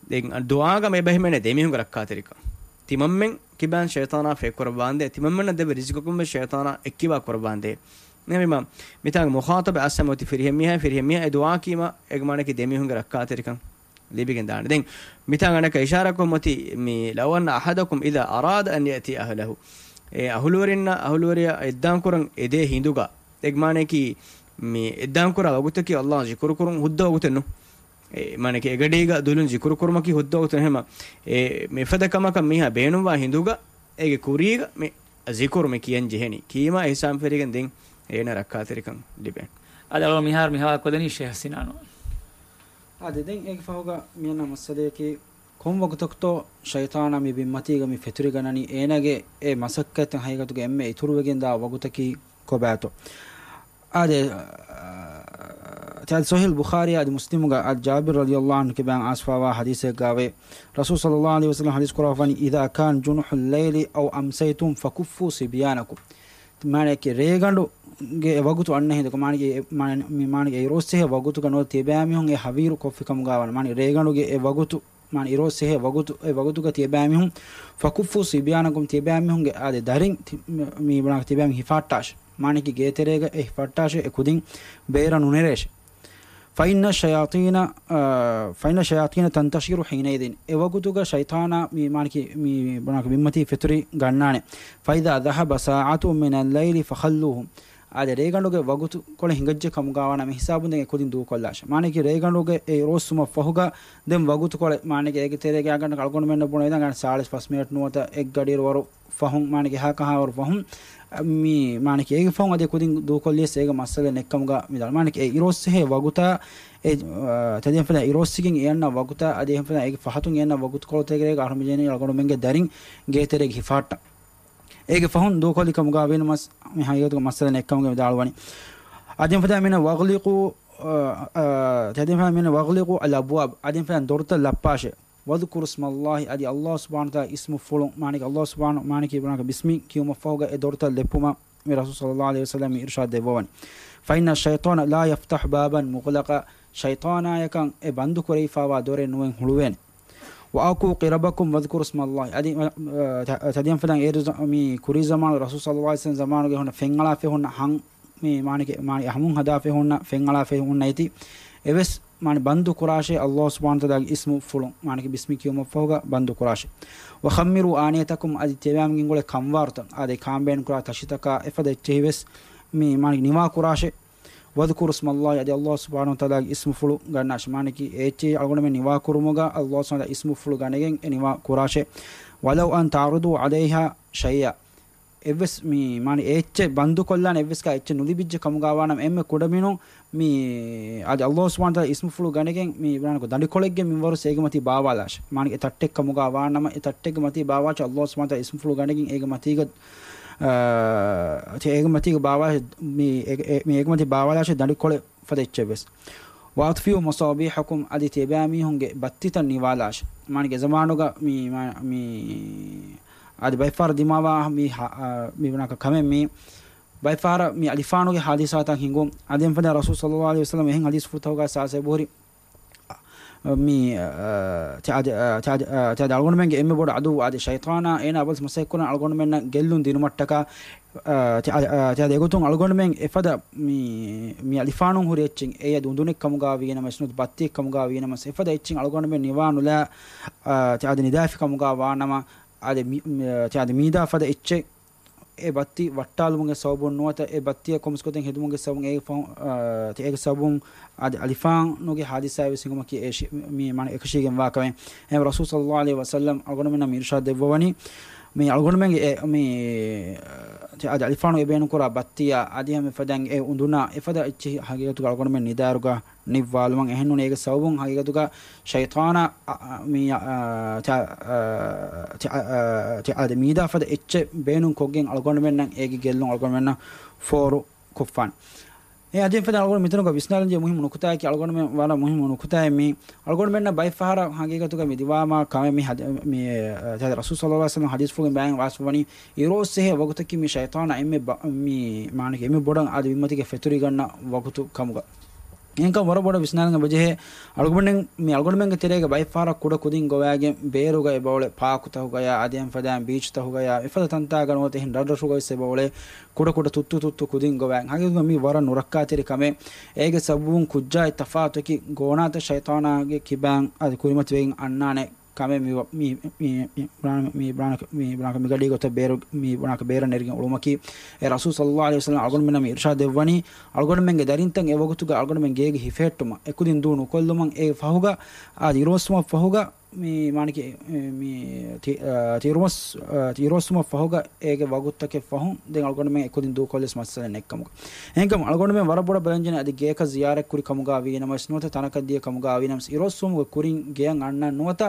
ދެން ދުޢާގަ މި އެބަ ހިމެނޭ ދެމީހުންގެ ރައްކާތެރިކަން. ތިމަންމެން ކިބައިން ޝައިޠާނާ ފޭކުރައްވާނދޭ، ތިމަންމެންނަށް ދެއްވި ރިޒުޤަކުން ވެސް ޝައިޠާނާ އެއްކިބާ ކުރައްވާނދޭ. ނަމަ، މިތާނގެ މުޚާޠަބަށް އައްސަމަ އޮތީ ފިރިހެން މީހާ، ފިރިހެން މީހާ އެ ދުޢާ ކީމަ އެގެ މާނައަކީ ދެމީހުންގެ ރައްކާތެރިކަން ލިބިގެން ދާނެ. ދެން މިތާނގަ އަނެއްކާ އިޝާރާ ކޮށްމަތީ، މި، "لو أن أحدكم إذا أراد أن يأتي أهله." އެ އަހުލުވެރިންނަށް، އަހުލުވެރިޔާ އެއްދާން ކުރަން އެދޭ ހިނދުގަ، އެގެ މާނައަކީ މި އެއްދާން ކުރާ ވަގުތަކީ ﷲ ޒިކުރު ކުރުން ހުއްދަ ވަގުތެއް ނޫން. އެ މާނައަކީ އެގަޑީގަ ދުލުން ޒިކުރު ކުރުމަކީ ހުއްދަ ވަގުތެއް ނޫން. ހަމަ އެ މިފަދަ ކަމަކަށް މީހާ ބޭނުންވާ ހިނދުގަ އޭގެ ކުރީގަ މި ޒިކުރު މި ކިޔަން ޖެހެނީ. ކީމާ އިޙްސާން ފެށިގެން ދެން އޭނަ ރައްކާތެރިކަން ލިބޭނެ. އަދި އަޅުގަނޑު މިހާރު މި ހަވާލު ކޮށްދެނީ ޝޭޚް ސިނާނު. އާދެ، ދެން އޭގެ ފަހުގަ މިއަންނަ މައްސަލަޔަކީ، ކޮން ވަގުތަކުތޯ ޝައިޠާނާ މި ބިންމަތީގަ މި ފެތުރިގަންނަނީ، އޭނާގެ އެ މަސައްކަތްތައް ހަގީގަތުގަ އެންމެ އިތުރުވެގެންދާ ވަގުތަކީ ކޮބާތޯ؟ އާދެ، އާ، ތި އަދި ޞަޙީޙުލް ބުޚާރީ އަދި މުސްލިމުގަ އަދި ޖާބިރު ރަޟިޔަﷲ ޢަންހު ކިބައިން އައިސްފާވާ ޙަދީޘެއްގާވޭ، ރަސޫލު ޞައްލަﷲ ޢަލައިހި ވަސައްލަމަ ޙަދީޘް ކުރައްވަނީ، "إذا كان جنح الليل أو أمسيتم فكفوا صبيانكم." މާނައަކީ، ރޭގަނޑުގެ އެ ވަގުތު އަންނަ ހިނދު، މާނައަކީ، އެ، މާނަ-، މި މާނައަކީ، އިރުއޮއްސެހޭ ވަގުތުގަ ނުވަތަ ތިޔަބައިމީހުން އެ ހަވީރު ކޮށްފި ކަމުގާ ވާނަމަ، މާނަ ރޭގަނޑުގެ އެ ވަގުތު، މާނަ އިރުއޮއްސެހޭ ވަގުތު، އެ ވަގުތުގަ ތިޔަބައިމީހުން، "فكفوا صبيانكم" ތިޔަބައިމީހުންގެ އާދެ ދަރިން ތި-، މި، މި ބުނާ ތިޔަބައިމީހުން ހިފާއްޓާށޭ. މާނައަކީ ގޭތެރޭގަ އެ ހިފާއްޓާށޭ، އެ ކުދިން ބޭރަށް ނުނެރޭށޭ. "فإن الشياطين، އާ، فإن الشياطين تنتشر حينئذ." އެ ވަގުތުގަ ޝައިޠާނާ މި މާނައަކީ، މި ބުނާ ބިންމަތީ ފެތުރި ގަންނާނެ. "فإذا ذهب ساعة من الليل فخلوهم." އާދެ، ރޭގަނޑުގެ ވަގުތުކޮޅެއް ހިނގައްޖެ ކަމުގާ ވާނަމަ، އެ ހިސާބުން ދެން އެ ކުދިން ދޫކޮށްލާށޭ. މާނައަކީ ރޭގަނޑުގެ އެ އިރުއޮއްސުމަށް ފަހުގަ ދެން ވަގުތުކޮޅެއް، މާނައަކީ އޭގެ ތެރޭގަ އަޅުގަނޑުމެންނަށް ބުނެވިދާނެ ސާޅީސް ފަސް މިނެޓް ނުވަތަ އެއްގަޑިއިރު ވަރު ފަހުން، މާނައަކީ ހަކަހާވަރު ފަހުން، މި މާނައަކީ އޭގެ ފަހުން އަދި ކުދިން ދޫކޮށްލިޔަސް އޭގެ މައްސަލަ ނެއްކަމުގަ މިދާ. މާނައަކީ އެ އިރުއޮއްސެހޭ ވަގުތާ، އެ، އާ، ތެދިޔަން ފަދަ އިރުއޮއްސިގެން އެއަންނަ ވަގުތާ އަދި އެހެން ފަދަ އޭގެ ފަހަތުން އެއަންނަ ވަގުތުކޮޅު ތެރޭގަ އަހަރުމެން ޖެހެނީ އަޅުގަނޑުމެންގެ ދަރިން ގޭތެރޭގަ ހިފާއްޓަން. އޭގެ ފަހުން ދޫކޮށްލި ކަމުގާ ވީނަމަސް، މި ހަގީގަތުގަ މައްސަލަ ނެއްކަމުގެ ވިދާޅުވަނީ. އަދި އެހެން ފަދަ މިނަ وأغلقوا، އާ، އާ، ތެދިޔަން ފަދަ މިނަ وأغلقوا الأبواب، އަދި އެހެން ފަދަ ދޮރުތައް ލައްޕާށޭ. واذكروا اسم الله، އަދި ﷲ ސުބްޙާނަހޫ ވަތަޢާލާ އިސްމުފުޅުން، މާނައަކީ ﷲ ސުބްޙާނަހޫ، މާނައަކީ ބުނާކަށް ބިސްމި ކިޔުމަށްފަހުގަ އެ ދޮރުތައް ލެއްޕުމަށް މި ރަސޫލު ޞައްލަﷲ ޢަލައިހި ވަސައްލަމަ މި އިރުޝާދު ދެއްވަވަނީ. فإن الشيطان لا يفتح بابا مغلقا، ޝައިޠާނާޔަކަށް އެ ބަންދު ކުރެވިފާވާ ދޮރެއް ނުވެން ހުޅުވޭނެ. وأوقوا قربكم واذكروا اسم الله. އަދި، އަ، ތަ-، ތަދިޔަން ފަދަ އޭރު ޒަ-، މި ކުރީ ޒަމާނު ރަސޫލު ޞައްލަﷲ ޢަލައިހި ވަސައްލަމަ ޒަމާނުގެ ހުންނަ ފެންއަޅާފައި ހުންނަ ހަން، މި މާނައަކީ، މާނައަކީ ހަމުން ހަދާފައި ހުންނަ ފެންއަޅާފައި ހުންނަ އެތި އެވެސް މާނަ ބަންދު ކުރާށޭ، ﷲ ސުބްޙާނަހޫ ވަތަޢާލާގެ އިސްމުފުޅުން، މާނައަކީ ބިސްމި ކިޔުމަށްފަހުގަ ބަންދު ކުރާށޭ. وخمروا آنيتكم، އަދި ތިޔަބައިމީހުންގެ އިނގުޅެ ކަންވާރުތައް، އާދެ، ކާންބޭނުން ކުރާ ތަށިތަކާ އެފަދަ އެއްޗެހިވެސް މި މާނައަކީ ނިވާ ކުރާށޭ. واذكروا اسم الله، އަދި ﷲ ސުބްޙާނަހޫ ވަތަޢާލާގެ އިސްމުފުޅު ގަންނާށޭ. މާނައަކީ އެ އެއްޗެހި އަޅުގަނޑުމެން ނިވާ ކުރުމުގަ ﷲ ސުބްޙާނަހޫ ވަތަޢާލާގެ އިސްމުފުޅު ގަނެގެން އެ ނިވާ ކުރާށޭ. ولو أن تعرضوا عليها شيئا، އެއްވެސް މި، މާނަ އެއްޗެއް ބަންދުކޮށްލާނެ އެއްވެސް ކާ އެއްޗެއް ނުލިބިއްޖެ ކަމުގާ ވާނަމަ، އެންމެ ކުޑަމިނުން މި އަދި ﷲ ސުބްޙާނަހޫ ވަތަޢާލާ އިސްމުފުޅު ގަނެގެން މި ބުނާނަކު ދަނޑިކޮޅެއްގެ މިންވަރު އޭގެ މަތީ ބާވާލާށޭ. މާނަ އެ ތައްޓެއް ކަމުގާ ވާނަމަ، އެ ތައްޓެއްގެ މަތީ ބާވާލާށޭ، ﷲ ސުބްޙާނަހޫ ވަތަޢާލާގެ އިސްމުފުޅު ގަނެގެން އޭގެ މަތީގަ، އާ، ތި އޭގެ މަތީގަ ބާވާ މި އޭގެ، އެ، މި އޭގެ މަތީ ބާވާލާށޭ ދަނޑިކޮޅެއް ފަދަ އެއްޗެއްވެސް. وأطفئوا مصابيحكم، އަދި ތިޔަބައިމީހުންގެ ބައްތިތައް ނިވާލާށޭ. މާނައަކީ އެ ޒަމާނުގަ މި، މާ-، މި އަދި ބައެއްފަހަރަށް ދިމާވާ މި ހަ-، އާ، މި ބުނާކަށް ކަމެއް މީ، ބައެއްފަހަރަށް މި އަލިފާނުގެ ހާދިސާތައް ހިނގުން. އަދި އެހެން ފަދަ ރަސޫލު ޞައްލަﷲ ޢަލައިހި ވަސައްލަމަ އެހެން ޙަދީޘްފުޅުތަކުގަ ސާސެބުހުރި މި، އާ، ތި އަދި، އާ، ތި އަދި، އާ، ތި އަދި އަޅުގަނޑުމެންގެ އެންމެ ބޮޑު ޢަދުއްވު އަދި ޝައިޠާނާ އޭނާ އަބަދު މަސައްކަތްކުރަން އަޅުގަނޑުމެންނަށް ގެއްލުން ދިނުމަށްޓަކާ، އާ، ތި އަދި، އާ، ތި އަދި އެގޮތުން އަޅުގަނޑުމެން އެފަދަ މި، މި އަލިފާނުން ހުރި އެއްޗެއް އެއީ އަދި އުނދުނެއް ކަމުގާ ވީނަމަސް ނުވަތަ ބައްތިއެއް ކަމުގާ ވީނަމަސް އެފަދަ އެއްޗެއް އަޅުގަނޑުމެން ނިވާ ނުލާ، އާ، ތި އަދި ނިދާފި ކަމުގާ ވާނަމަ އަދި މި، މި، ތި އަދި މީދާ ފަދަ އެއްޗެއް އެ ބައްތި ވައްޓާލުމުގެ ސަބަބުން ނުވަތަ އެ ބައްތިއަށް ކޮންމެސް ގޮތެއް ހެދުމުގެ ސަބަބުން އޭގެ ފަހު-، އާ، ތި އޭގެ ސަބަބުން އަދި އަލިފާނުގެ ހާދިސާއެއް ވެސް ހިނގުމަކީ އެ ޝި-، މި މާނަ އެކަށީގެންވާ ކަމެއް. އެހެން ރަސޫލު ޞައްލަﷲ ޢަލައިހި ވަސައްލަމް އަޅުގަނޑުމެންނަށް މި އިރުޝާދު ދެއްވަވަނީ، މި އަޅުގަނޑުމެންގެ އެ، މި، ތި އަދި އަލިފާނު އެ ބޭނުންކުރާ ބައްތިއާ އަދި ހަމަ އެފަދައިން އެ އުނދުނާ އެފަދަ އެއްޗެހި ހަގީގަތުގަ އަޅުގަނޑުމެން ނިދާއިރުގަ ނިއްވާލުމަށް އެހެންނޫނީ އޭގެ ސަބަބުން ހަގީގަތުގަ ޝައިޠާނާ، އަ، އަ، މި، އަ، ތި އަ، ތި އަ، ތި އަ، ތި އަދި މީދާ ފަދަ އެއްޗެއް ބޭނުން ކޮށްގެން އަޅުގަނޑުމެންނަށް އޭގެ ގެއްލުން އަޅުގަނޑުމެންނަށް ފޯރު ކޮށްފާނެ. އެ އަދި އެފަދަ އަޅުގަނޑު މިތަނުގަ ވިސްނާލަންޖެހޭ މުހިއްމު ނުކުތާއަކީ އަޅުގަނޑުމެން ވަރަށް މުހިއްމު ނުކުތާއެއް މީ. އަޅުގަނޑުމެންނަށް ބައެއް ފަހަރަށް ހަގީގަތުގަ މި ދިވާމާ ކަމެއް މި ހަދ-، މި، އަ، ތި އަދި ރަސޫލު ޞައްލަﷲ ޢަލައިހި ވަސައްލަމް ޙަދީޘްފުޅުގެ ބަޔާން ވާސްފަވަނީ އިރުއޮއްސެހޭ ވަގުތަކީ މި ޝައިޠާނާ އެންމެ ބަ-، މި މާނައަކީ އެންމެ ބޮޑަށް އަދި ބިންމަތީގަ ފެތުރިގަންނަ ވަގުތު ކަމުގަ. އެހެންކަމުން ވަރަށް ބޮޑަށް ވިސްނާލަން އެބަޖެހޭ، އަޅުގަނޑުމެން، މި އަޅުގަނޑުމެންގެ ތެރޭގަ ބައެއް ފަހަރަށް ކުޑަ ކުދިން ގޮވައިގެން ބޭރުގަ އެބައުޅޭ ޕާކުތަކުގަޔާ، އަދި އެހެން ފަދައިން ބީޗްތަކުގަޔާ، އެފަދަ ތަންތާގަ ނުވަތަ އެހެން ރަށްރަށުގަވެސް އެބައުޅޭ ކުޑަ ކުޑަ ތުއްތު ތުއްތު ކުދިން ގޮވައިގެން. ހަގީގަތުގަ މީ ވަރަށް ނުރައްކާތެރި ކަމެއް. އޭގެ ސަބަބުން ކުއްޖާއި ތަފާތުކި ގޯނާތައް ޝައިޠާނާގެ ކިބައިން އަދި ކުރިމަތިވެގެން އަންނާނެ ކަމެއް މި، މި، މި، މި، ބުނާ، މި، ބުނާ، މި، ބުނާ، މި ގަޑީގެ ގޮތަށް ބޭރު، މި، ބުނާ، ބޭރަށް ނެރިގެން އުޅުމަކީ. އެ ރަސޫލު ޞައްލައްލާހު ޢަލައިހި ވަސައްލަމަ އަޅުގަނޑުމެންނަށް މި އިރުޝާދު ދެއްވަނީ، އަޅުގަނޑުމެންގެ ދަރިންތައް އެ ވަގުތުގަ އަޅުގަނޑުމެން ގޭގެ ހިފެހެއްޓުމަށް، އެކުދިން ދޫ ނުކޮށްލުމަށް އެ ފަހުގަ، އާދެ، އިރުއޮއްސުމަށް ފަހުގަ، މި، މާނަކީ، މި، ތި، އާ، ތި އިރުއޮއްސް، އާ، ތި އިރުއޮއްސުމަށް ފަހުގަ އޭގެ ވަގުތުތަކެއް ފަހުން ދެން އަޅުގަނޑުމެން އެކުދިން ދޫކޮށްލިސް މައްސަލަ ނެތްކަމުގަ. އެހެންކަމުން އަޅުގަނޑުމެން ވަރަށް ބޮޑަށް ބަލަންޖެހޭނެ އަދި ގޭކަށް ޒިޔާރަތްކުރި ކަމުގަ ވީނަމަވެސް ނުވަތަ ތަނަކަށް ދިޔަ ކަމުގަ ވީނަމަވެސް އިރުއޮއްސުމުގެ ކުރިން ގެޔަށް އަންނަން ނުވަތަ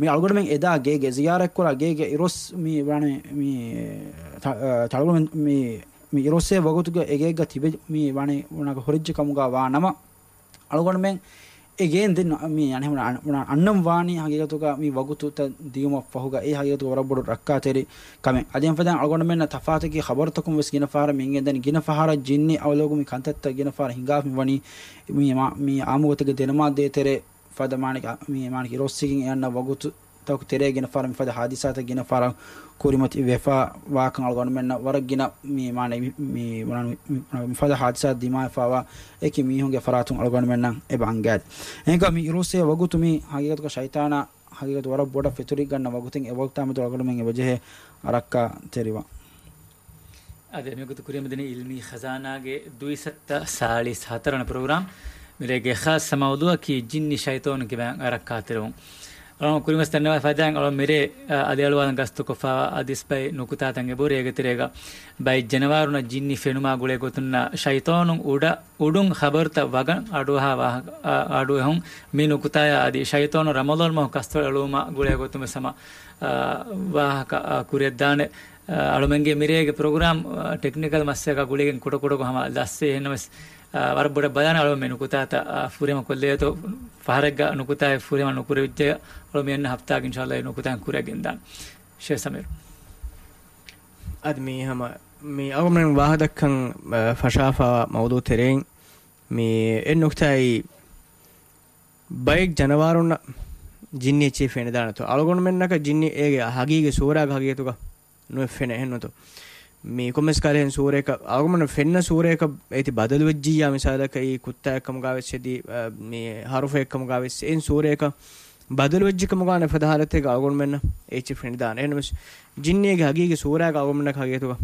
މި އަޅުގަނޑުމެން އެދާ ގޭގެ ޒިޔާރަތްކުރާ ގޭގެ އިރުއޮއްސް މި ވާނެ މި ތަ-، އަ، ތަޅުގަނޑުމެން މި، މި އިރުއޮއްސޭ ވަގުތުގަ އެ ގޭގަ ތިބެ މި ވާނެ ވަނަގަ ހުރެއްޖެ ކަމުގަ ވާ ނަމަ، އަޅުގަނޑުމެން އެ ގޭން ދެން މި އަނެ-، އަން-، އަންނަން ވާނީ ހަގީގަތުގަ މި ވަގުތުތައް ދިޔުމަށް ފަހުގަ އެ ހަގީގަތުގަ ވަރަށް ބޮޑު ރައްކާތެރި ކަމެއް. އަދި އެންފަދައިން އަޅުގަނޑުމެންނަށް ތަފާތަކީ ޚަބަރުތަކުން ވެސް ގިނަ ފަހަރަށް މި އިނގޭ ދެން ގިނަ ފަހަރަށް ޖިންނި އަވަލޯގު މި ކަންތައްތައް ގިނަ ފަހަރަށް ހިނގާފަ މި ވަނީ މި މާ-، މި އާއްމުގޮތެއްގެ ދެނަމާ ދޭތެރޭ ފަދަ މާނަކީ އަ-، މި މާނަކީ އިރުއޮއްސިގެން އެ އަންނަ ވަގުތު ތަކު ތެރޭ ގިނަ ފަހަރަށް މިފަދަ ހާދިސާތައް ގިނަ ފަހަރަށް ކުރިމަތި ވެފަ ވާކަން އަޅުގަނޑުމެންނަށް ވަރަށް ގިނަ މި މާނަ މި، މި، މި، މި، މިފަދަ ހާދިސާ ދިމާވެފަވާ އެކި މީހުންގެ ފަރާތުން އަޅުގަނޑުމެންނަށް އެބަ އަންގާދެ. އެހެންކަމުން މި އިރުއޮއްސޭ ވަގުތު މި ހަގީގަތުގަ ޝައިޠާނާ ހަގީގަތު ވަރަށް ބޮޑަށް ފެތުރިގަންނަ ވަގުތެއް އެ ވަގުތާ މެދު އަޅުގަނޑުމެން އެބަޖެހޭ ރައްކާތެރިވާން. އަދި މިގޮތު ކުރިމަދިނީ އިލްމީ ޚަޒާނާގެ ދުއިސައްތަ ސާޅީސް ހަތަރަނަ ޕްރޮގްރާމް. މިރޭގެ ޚާއްޞަ މައުޟޫއަކީ ޖިންނި ޝައިޠޯނު ކިބައިން ރައްކާތެރިވުން. އަޅުގަނޑު ކުރިމަސް ދަންނަވާ ފަދައިން އަޅު މިރޭ، އަ، އަލިއަޅުވާލަން ގަސްތުކޮށްފައިވާ އަދިސް ބައި ނުކުތާތައް އެބަހުރި އޭގެ ތެރޭގަ ބައެއް ޖަނަވާރުންނަށް ޖިންނި ފެނުމާ ގުޅޭ ގޮތުންނަށް ޝައިޠޯނުން އުޑަ، އުޑުން ޚަބަރުތައް ވަގަން އަޑުއަހާ ވާހަކަ، އަ، އަޑުއެހުން މި ނުކުތާޔާ އަދި ޝައިޠޯނު ރަމަޟާން މަހު ކަސްތޮޅަށް އެޅުވުމާ ގުޅޭ ގޮތުން ވެސް ހަމަ، އަ، ވާހަކަ، އަ، ކުރިއަށްދާނެ. އަ، އަޅުމެންގެ މިރޭގެ ޕްރޮގްރާމް، އަ، ޓެކްނިކަލް މައްސަލަކާ ގުޅިގެން ކުޑަކުޑަކު ހަމަ ލަސްވޭ. އެހެންނަމަވެސް، އަ، ވަރަށް ބޮޑަށް ބަލާނެ އަޅުމެން ނުކުތާތައް، އަ، ފުރިހަމަ ކޮށްލެވޭތޯ، ފަހަރެއްގަ ނުކުތާއެއް ފުރިހަމަ ނުކުރެވިއްޖެ. އަޅު މި އަންނަ ހަފްތާގަ އިންޝާﷲ ނުކުތާއިން ކުރިއަށް ގެންދާނެ. ޝޭޚް ސަމީރު. އަދި މި ހަމަ މި އަޅުގަނޑުމެން ވާހަކަ ދައްކަން، އަ، ފަށާފައިވާ މައުޟޫ ތެރެއިން މި އެއް ނުކުތާއީ ބައެއް ޖަނަވާރުންނަށް ޖިންނި އެއްޗެހި ފެނިދާނެތޯ؟ އަޅުގަނޑުމެންނަކަށް ޖިންނި އޭގެ ހަގީގީ ސޫރާގަ ހަގީގަތުގަ ނުވެ ފެނެ އެހެންނުތޯ؟ މި ކޮންމެސް ކަހަލަ އެހެން ސޫރައަކަށް އަޅުގަނޑު ފެންނަ ސޫރައަކަށް އޭތި ބަދަލުވެއްޖިއްޔާ، މިސާލަކަށް އީ ކުއްތާއެއްކަމުގަ ވެސް އެދި، އަ، މި ހަރުފެއްކަމުގަ ވެސް އެހެން ސޫރައަކަށް ބަދަލުވެއްޖެކަމުގަ ވާނެ ފަދަ ހާލަތެއްގަ އަޅުގަނޑުމެންނަށް އެއްޗެއް ފެނިދާނެ. އެހެންނަމަވެސް ޖިންނިއެއްގެ ހަގީގީ ސޫރާގަ އަޅުގަނޑުމެންނަކަށް ހަގީގަތުގަ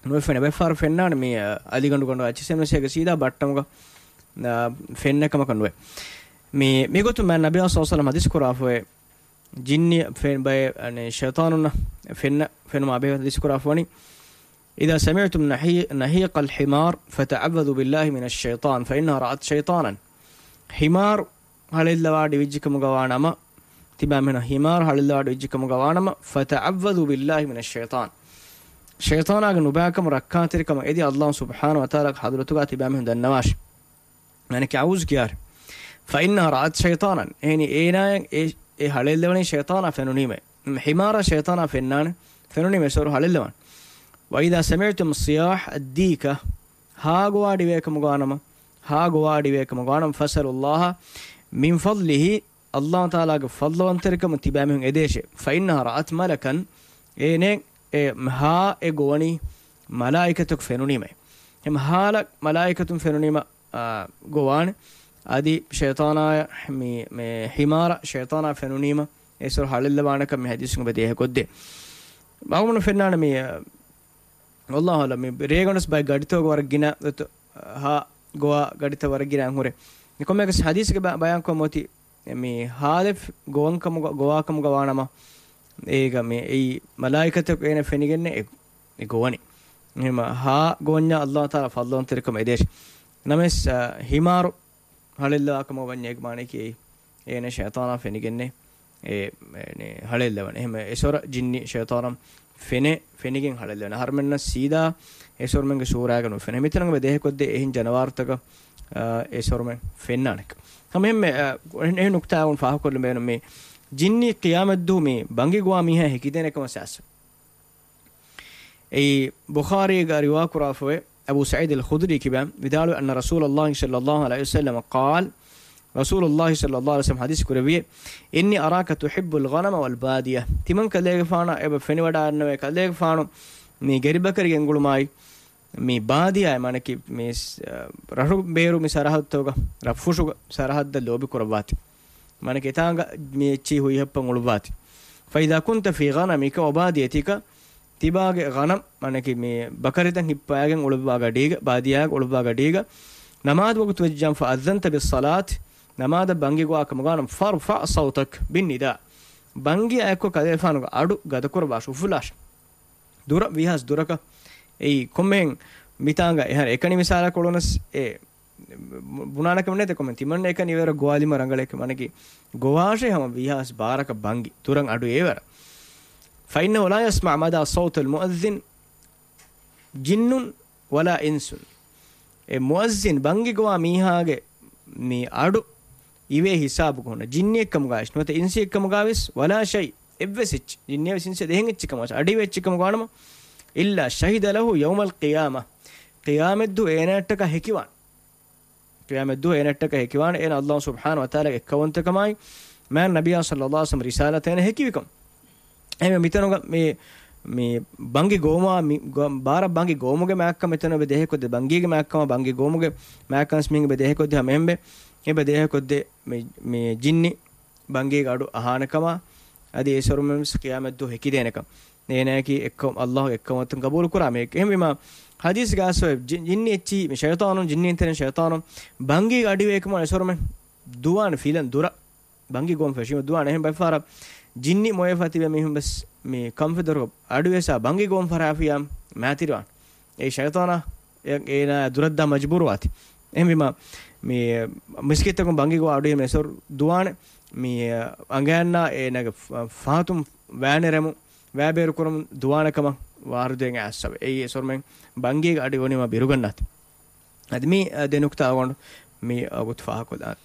ނުވެ ފެނެ. ބައެއްފަހަރު ފެންނާނެ މި، އަ، އަލިގަނޑު ގަނޑު އައްޗިސް އެމްއެސްއޭގެ ސީދާ ބައްޓަމުގަ، އަ، ފެންނަ ކަމަކަށް ނުވޭ. މި، މިގޮތުން މާތް ނަބީ ޞައްލަﷲު ޢަލައިހި ވަސައްލަމަ ޙަދީޘް ކުރާފައި ޖިންނި ފެން ބައެއް، އަނެ، ޝައިޠާނުންނަށް ފެންނަ، ފެނުމާ ބެހޭ ޙަދީޘް ކުރާފަވަނީ، إذا سمعتم نحي-، نحيق الحمار فتعوذوا بالله من الشيطان فإنها رأت شيطانا. ހިމާރު ހަޅެއްލަވާ ޑިވިއްޖިކަމުގަ ވާނަމަ، ތިބާމީހުން ހިމާރު ހަޅެއްލަވާ ޑިވިއްޖިކަމުގަ ވާނަމަ، فتعوذوا بالله من الشيطان. ޝައިޠާނާގެ ނުބައިކަމު ރައްކާތެރިކަމަށް އެދި ﷲ ސުބްޙާނަހޫ ވަތަޢާލާގެ ޙަޟްރަތުގަ ތިބާމީހުން ދަންނަވާށި. މާނައަކީ އަޢޫޛު ކިޔާށި. فإنها رأت شيطانا. އެހެނީ އޭނާޔަށް އެ، އެ ހަޅެއްލެވުނީ ޝައިޠާނާ ފެނުނީމޭ. ހިމާރާ ޝައިޠާނާ ފެންނާނެ. ފެނުނީމޭ އެސޮރު ހަޅެއްލަވާނެ. وإذا سمعتم صياح الديكة، ހާ ގޮވާ ޑިވޭކަމުގަ ވާނަމަ، ހާ ގޮވާ ޑިވޭކަމުގަ ވާނަމަ، فاسألوا الله من فضله، ﷲ ތަޢާލާގެ ފަޟްލުވަންތެރިކަމުން ތިބާމީހުން އެދޭށޭ. فإنها رأت ملكا، އޭނެ އެ ހާ އެ ގޮވަނީ މަލާއިކަތަކު ފެނުނީމޭ. ހަމަ ހާލަށް މަލާއިކަތުން ފެނުނީމަ، އާ، ގޮވާނެ. އަދި ޝައިޠާނާ މި، މި ހިމާރަށް ޝައިޠާނާ ފެނުނީމަ އެސޮރު ހަޅެއްލަވާނެކަން މި ޙަދީޘުން އެބަ ދޭހަކޮށްދޭ. ބައުމަނު ފެންނާނެ މި، އާ، ވައްލާހު އަޢްލަމް، މި ރޭގަނޑުސް ބައެއް ގަޑިތަކުގަ ވަރަށް ގިނަ، އަ، ހާ ގޮވާ ގަޑިތައް ވަރަށް ގިނަ ހުރޭ. މި ކޮންމެއަކަސް ޙަދީޘްގެ ބަ-، ބަޔާންކޮށް މޮތި މި ހާލެއް ގޮވަން ކަމުގަ، ގޮވާ ކަމުގަ ވާނަމަ، އޭގަ މި އެއީ މަލާއިކަތަކު އޭނަ ފެނިގެންނެ އެ، އެ ގޮވަނީ. އެހެންމަ ހާ ގޮވަންޏާ ﷲ ތަޢާލާ ފަޟްލުވަންތެރިކަމަށް އެދޭށި. ނަމަވެސް، އަ، ހިމާރު ހަޅެއްލަވާ ކަމަށް ވަންޏާ އޭގެ މާނައަކީ އެއީ އޭނަ ޝައިޠާނާ ފެނިގެންނެ އެ، އެ، ހަޅެއްލަވަނީ. އެހެންމަ އެސޮރަށް ޖިންނި ޝައިޠާނާ ފެނެ، ފެނިގެން ހަޅެއްލަވަނީ. އަހަރުމެންނަށް ސީދާ އެސޮރުމެންގެ ސޫރާގަ ނުފެނޭ. މިތަނުގަ ދޭހަކޮށްދޭ އެހެން ޖަނަވާރުތަކަށް، އާ، އެސޮރުމެން ފެންނާނެ. ހަމަ އެހެންމެ، އާ، އެހެން، އެހެން ނުކްތާއެއް ފާހަގަކޮށްލަން ބޭނުން. މި ޖިންނި ޤިޔާމަތްދުވަހު މި ބަނގި ގޮވާ މީހާ ހެކިދޭނެ ކަމަށް ސާސް. އެއީ ބުޚާރީގަ ރިވާކުރާފަވޭ. އަބޫ ސަޢީދު އަލް ޚުދްރީ ކިބަ ވިދާޅުވި، أن رسول الله صلى الله عليه وسلم قال، ރަސޫލުﷲ ޞައްލަﷲ ޢަލައިހި ވަސައްލަމަ ޙަދީޘް ކުރެއްވި، إني أراك تحب الغنم والبادية، ތިމަން ކަލޭގެފާނަށް އެބަ ފެނިވަޑާންނަވޭ، ކަލޭގެފާނު މި ގެރިބަކަރި ގެންގުޅުމާއި، މި ބާދިޔާ މާނަކީ މި ސް-، ރަށު ބޭރު މި ސަރަހައްދުތަކުގަ، ރަށްފުށުގަ ސަރަހައްދަށް ލޯބި ކުރައްވާތި. މާނަކީ އެތާނގަ މި އެއްޗިހި ހުއިހައްޕަން އުޅުއްވާތި. فإذا كنت في غنمك وباديتك، ތިބާގެ ޣަނަމް، މާނަކީ މި ބަކަރިތައް ހިއްޕާގެން އުޅުއްވާ ގަޑީގަ، ބާދިޔާގަ އުޅުއްވާ ގަޑީގަ، ނަމާދު ވަގުތު ވެއްޖާން، فأذنت بالصلاة، ނަމާދަށް ބަންގި ގޮވާ ކަމުގަ ވަނަމަ، فارفع صوتك بالنداء، ބަންގި އައެއްކޮށް ކަލޭގެފާނުގެ އަޑު ގަދަކުރައްވާށި، އުފުލާށި. ދުރަށް ވީހާވެސް ދުރަކަށް. އެއީ ކޮންމެހެން މިތާނގަ އެހާ އެކަނި މިސާލަކަށް އުޅުނަސް އެ ބުނާނެ ކަމެއް ނެތެ ކޮމެން ތިމަންނަ އެކަނި ވެރަށް ގޮވާލީމަ ރަނގަޅޭ ކަމެއް ވަނަކީ ގޮވާށޭ ހަމަ ވީހާވެސް ބާރަކަށް ބަންގި ދުރަށް އަޑު އެވަރަށް. فإنه لا يسمع مدى صوت المؤذن جن ولا إنس. އެ މުއައްޒިން ބަންގި ގޮވާ މީހާގެ މި އަޑު އިވޭ ހިސާބުގަ ހުންނަ ޖިންނިއެއްކަމުގަވެސް ނުވަތަ އިންސިއެއްކަމުގަވެސް، ولا شيء، އެއްވެސް އެއްޗެއް، ޖިންނިއެއްވެސް އިންސިއެއް އެހެން އެއްޗެއްކަމުގަވެސް އަޑު އިވޭ އެއްޗެއްކަމުގަ ވާނަމަ، إلا شهد له يوم القيامة، ޤިޔާމަތްދުވަހު އޭނައަށްޓަކާ ހެކިވާނެ. ޤިޔާމަތްދުވަހު އޭނައަށްޓަކާ ހެކިވާނެ، އޭނަ ﷲ ސުބްޙާނަހޫ ވަތަޢާލާގެ އެއްކައުވަންތަކަމާއި، މާތް ނަބިއްޔާ ޞައްލަﷲ ޢަލައިހި ވަސައްލަމަ ރިސާލަތައް އޭނަ ހެކިވިކަން. އެހެންވެ، މިތަނުގަ މި، މި ބަންގި ގޮވުމާ، މި ގޮ-، ބާރަށް ބަންގި ގޮވުމުގެ މާތްކަން މިތަނު އެބަ ދޭހަކޮށްދޭ، ބަންގީގެ މާތްކަމާ، ބަންގި ގޮވުމުގެ މާތްކަން މީހުން އެބަ ދޭހަކޮށްދޭ ހަމަ އެހެންވެ، އެބަ ދޭހަކޮށްދޭ މި، މި ޖިންނި ބަންގީގެ އަޑު އަހާނެކަމާ، އަދި އެ އިސްވަރުމެން ވެސް ޤިޔާމަތްދުވަހު ހެކިދޭނެކަން. އޭނާއަކީ އެއްކަ-، ﷲ ގެ އެއްކައުވަންތަކަން ޤަބޫލުކުރާ މީހެއް. އެހެންވީމާ، ޙަދީޘްގަ އައިސްފައި ޖި-، ޖިންނި އެއްޗިހި، މި ޝައިޠާނުން، ޖިންނިން ތެރެއިން ޝައިޠާނުން ބަންގީގެ އަޑު އިވޭކަމަށް އިސްވަރުމެން ދުވާނެ ފިލަން ދުރަށް. ބަންގި ގޮވަން ފެށީމަ ދުވާނެ. އެހެން ބައެއްފަހަރަށް ޖިންނި މޮޔަފަ ތިބެ މީހުން ވެސް މި ކަންފަތުރު އަޑުއިވޭސާ ބަންގި ގޮވަން ފަށާފިއްޔާ މާތިރިވާނެ. އެއީ ޝައިޠާނާ އެ-، އޭނާ ދުރަށްދާ މަޖުބޫރުވާތީ. އެހެންވީމާ، މި މިސްކިތްތަކުން ބަންގި ގޮވާ އަޑުއިވުން އިސްވަރު ދުވާނެ. މި އަނގަޔަންނާ އޭނާގެ ފަ-، ފަހަތުން ވައިނެރެމުން، ވައިބޭރުކުރަމުން ދުވާނެ ކަމަށް ވާރިދުވެގެން އައިސްފަވޭ. އެއީ އިސްވަރުމެން ބަންގީގެ އަޑު އިވުނީމާ ބިރުގަންނާތީ. އަދި މި، އަ، ދެ ނުކުތާ އަޅުގަނޑު މި ވަގުތު ފާހަގަކޮށްލާން.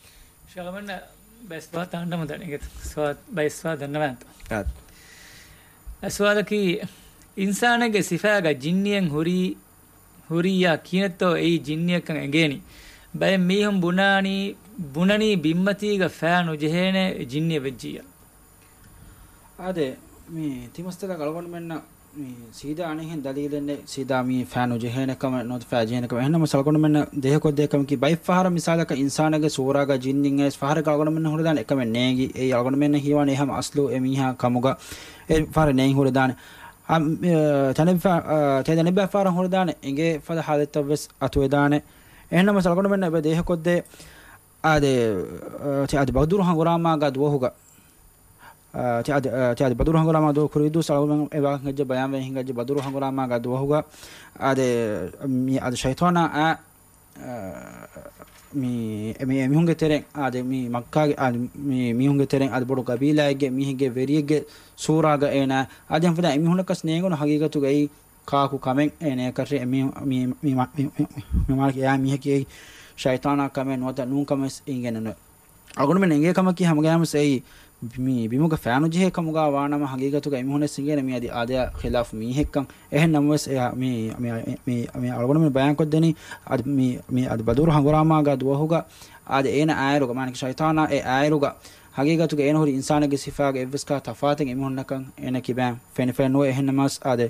ޝައިޚް އަޅުގަނޑަށް ބައެއް ސުވާލުތައް އަންނަމުން ދަނީ. އިނގޭތަ؟ ސުވާލު، ބައެއް ސުވާލު ދަންނަވާންތަ؟ އާ. އަ، ސުވާލަކީ، އިންސާނެއްގެ ސިފާގަ ޖިންނިއެއް ހުރީ، ހުރިއްޔާ ކިހިނެއްތޯ އެއީ ޖިންނިއެއްކަން އެނގޭނީ؟ ބައެއް މީހުން ބުނާނީ، ބުނަނީ ބިންމަތީގަ ފައި ނުޖެހޭނެ ޖިންނިއެއް ވެއްޖިއްޔާ. އާދެ، މި ތިމަސްތަލަ އަޅުގަނޑުމެންނަށް މި ސީދާ އަނެއްހެން ދަލީލެއް ނެތް، ސީދާ މި ފައި ނުޖެހޭނެ ކަމެއް ނުވަތަ ފައި ޖެހޭނެ ކަމެއް. އެހެންނަމަ އަޅުގަނޑުމެންނަށް ދޭހަކޮށްދޭ ކަމަކީ، ބައެއް ފަހަރަށް މިސާލަކަށް އިންސާނެއްގެ ސޫރާގަ ޖިންނިއެއް އައިސް ފަހަރެއް އަޅުގަނޑުމެންނަށް ހުރެދާނެ އެކަމެއް ނޭނގި. އެއީ އަޅުގަނޑުމެންނަށް ހީވާނެ އެހާ އަސްލު އެ މީހާ ކަމުގަ އެ ފަހަރެއް ނޭނގި ހުރެދާނެ. އަ، އެ، ތަނެއް ފަ-، އަ، ތެދެނެއް ބައެއް ފަހަރަށް ހުރެދާނެ އިނގޭ ފަދަ ހާލަތްތައް ވެސް އަތުވެދާނެ. އެހެންނަމަ އަޅުގަނޑުމެންނަށް އެބަ ދޭހަކޮށްދޭ، އާދެ، އަ، ތި އަދި ބަދުރު ހަނގުރާމާގަ ދުވަހުގަ އާ، ތި އަދި، އާ، ތި އަދި ބަދުރު ހަނގުރާމާ ދުވަހު ކުރިދޫ ސަޅުމެން އެ ވާހަކަ ހެއްޖެ ބަޔާންވެ ހިނގައްޖެ ބަދުރު ހަނގުރާމާގާ ދުވަހުގަ، އާދެ، މި އަދި ޝައިޠާނާ އާ، އާ، މި، މި އެމީހުންގެ ތެރެއިން، އާދެ، މި މައްކާގެ، އާދެ، މި މީހުންގެ ތެރެއިން، އާދެ، ބޮޑު ގަބީލާއެއްގެ މީހެއްގެ ވެރިއެއްގެ ސޫރާގަ އޭނާ، އާދެ، ހަމަ އެމީހުންނަކަސް ނޭނގުނު ހަގީގަތުގައި ކާކު ކަމެއް އޭނަޔަކަށް މި، މި، މި، މި، މި، މި، މި މާނައަކީ އެއާ މީހަކީ ޝައިޠާނާ ކަމެއް ނުވަތަ ނޫން ކަމެއް އިނގޭނެ. އަޅުގަނޑުމެން އެނގޭ ކަމަކީ ހަމަގައިމުވެސް އެއީ މި ބިމުގަ ފައި ނުޖެހޭ ކަމުގަ ވާނަމަ، ހަގީގަތުގަ އެމީހުންނަށް އެނގޭނެ މި އަދި އާދަޔާ ޚިލާފު މީހެއްކަން. އެހެން ނަމަވެސް، އެ، މި، މި، މި، މި އަޅުގަނޑުމެން ބަޔާންކޮށްދެނީ އަދި މި، މި އަދި ބަދުރު ހަނގުރާމާގަ ދުވަހުގަ އާދެ އޭނަ އާއިރުގަ، މާނައަކީ ޝައިޠާނާ އެ އާއިރުގަ ހަގީގަތުގަ އޭނަ ހުރީ އިންސާނެއްގެ ސިފާގަ އެއްވެސް ކާ ތަފާތެއް އެމީހުންނަކަށް އޭނަ ކިބައިން ފެނިފައެއް ނުވޭ. އެހެން ނަމަވެސް އާދެ،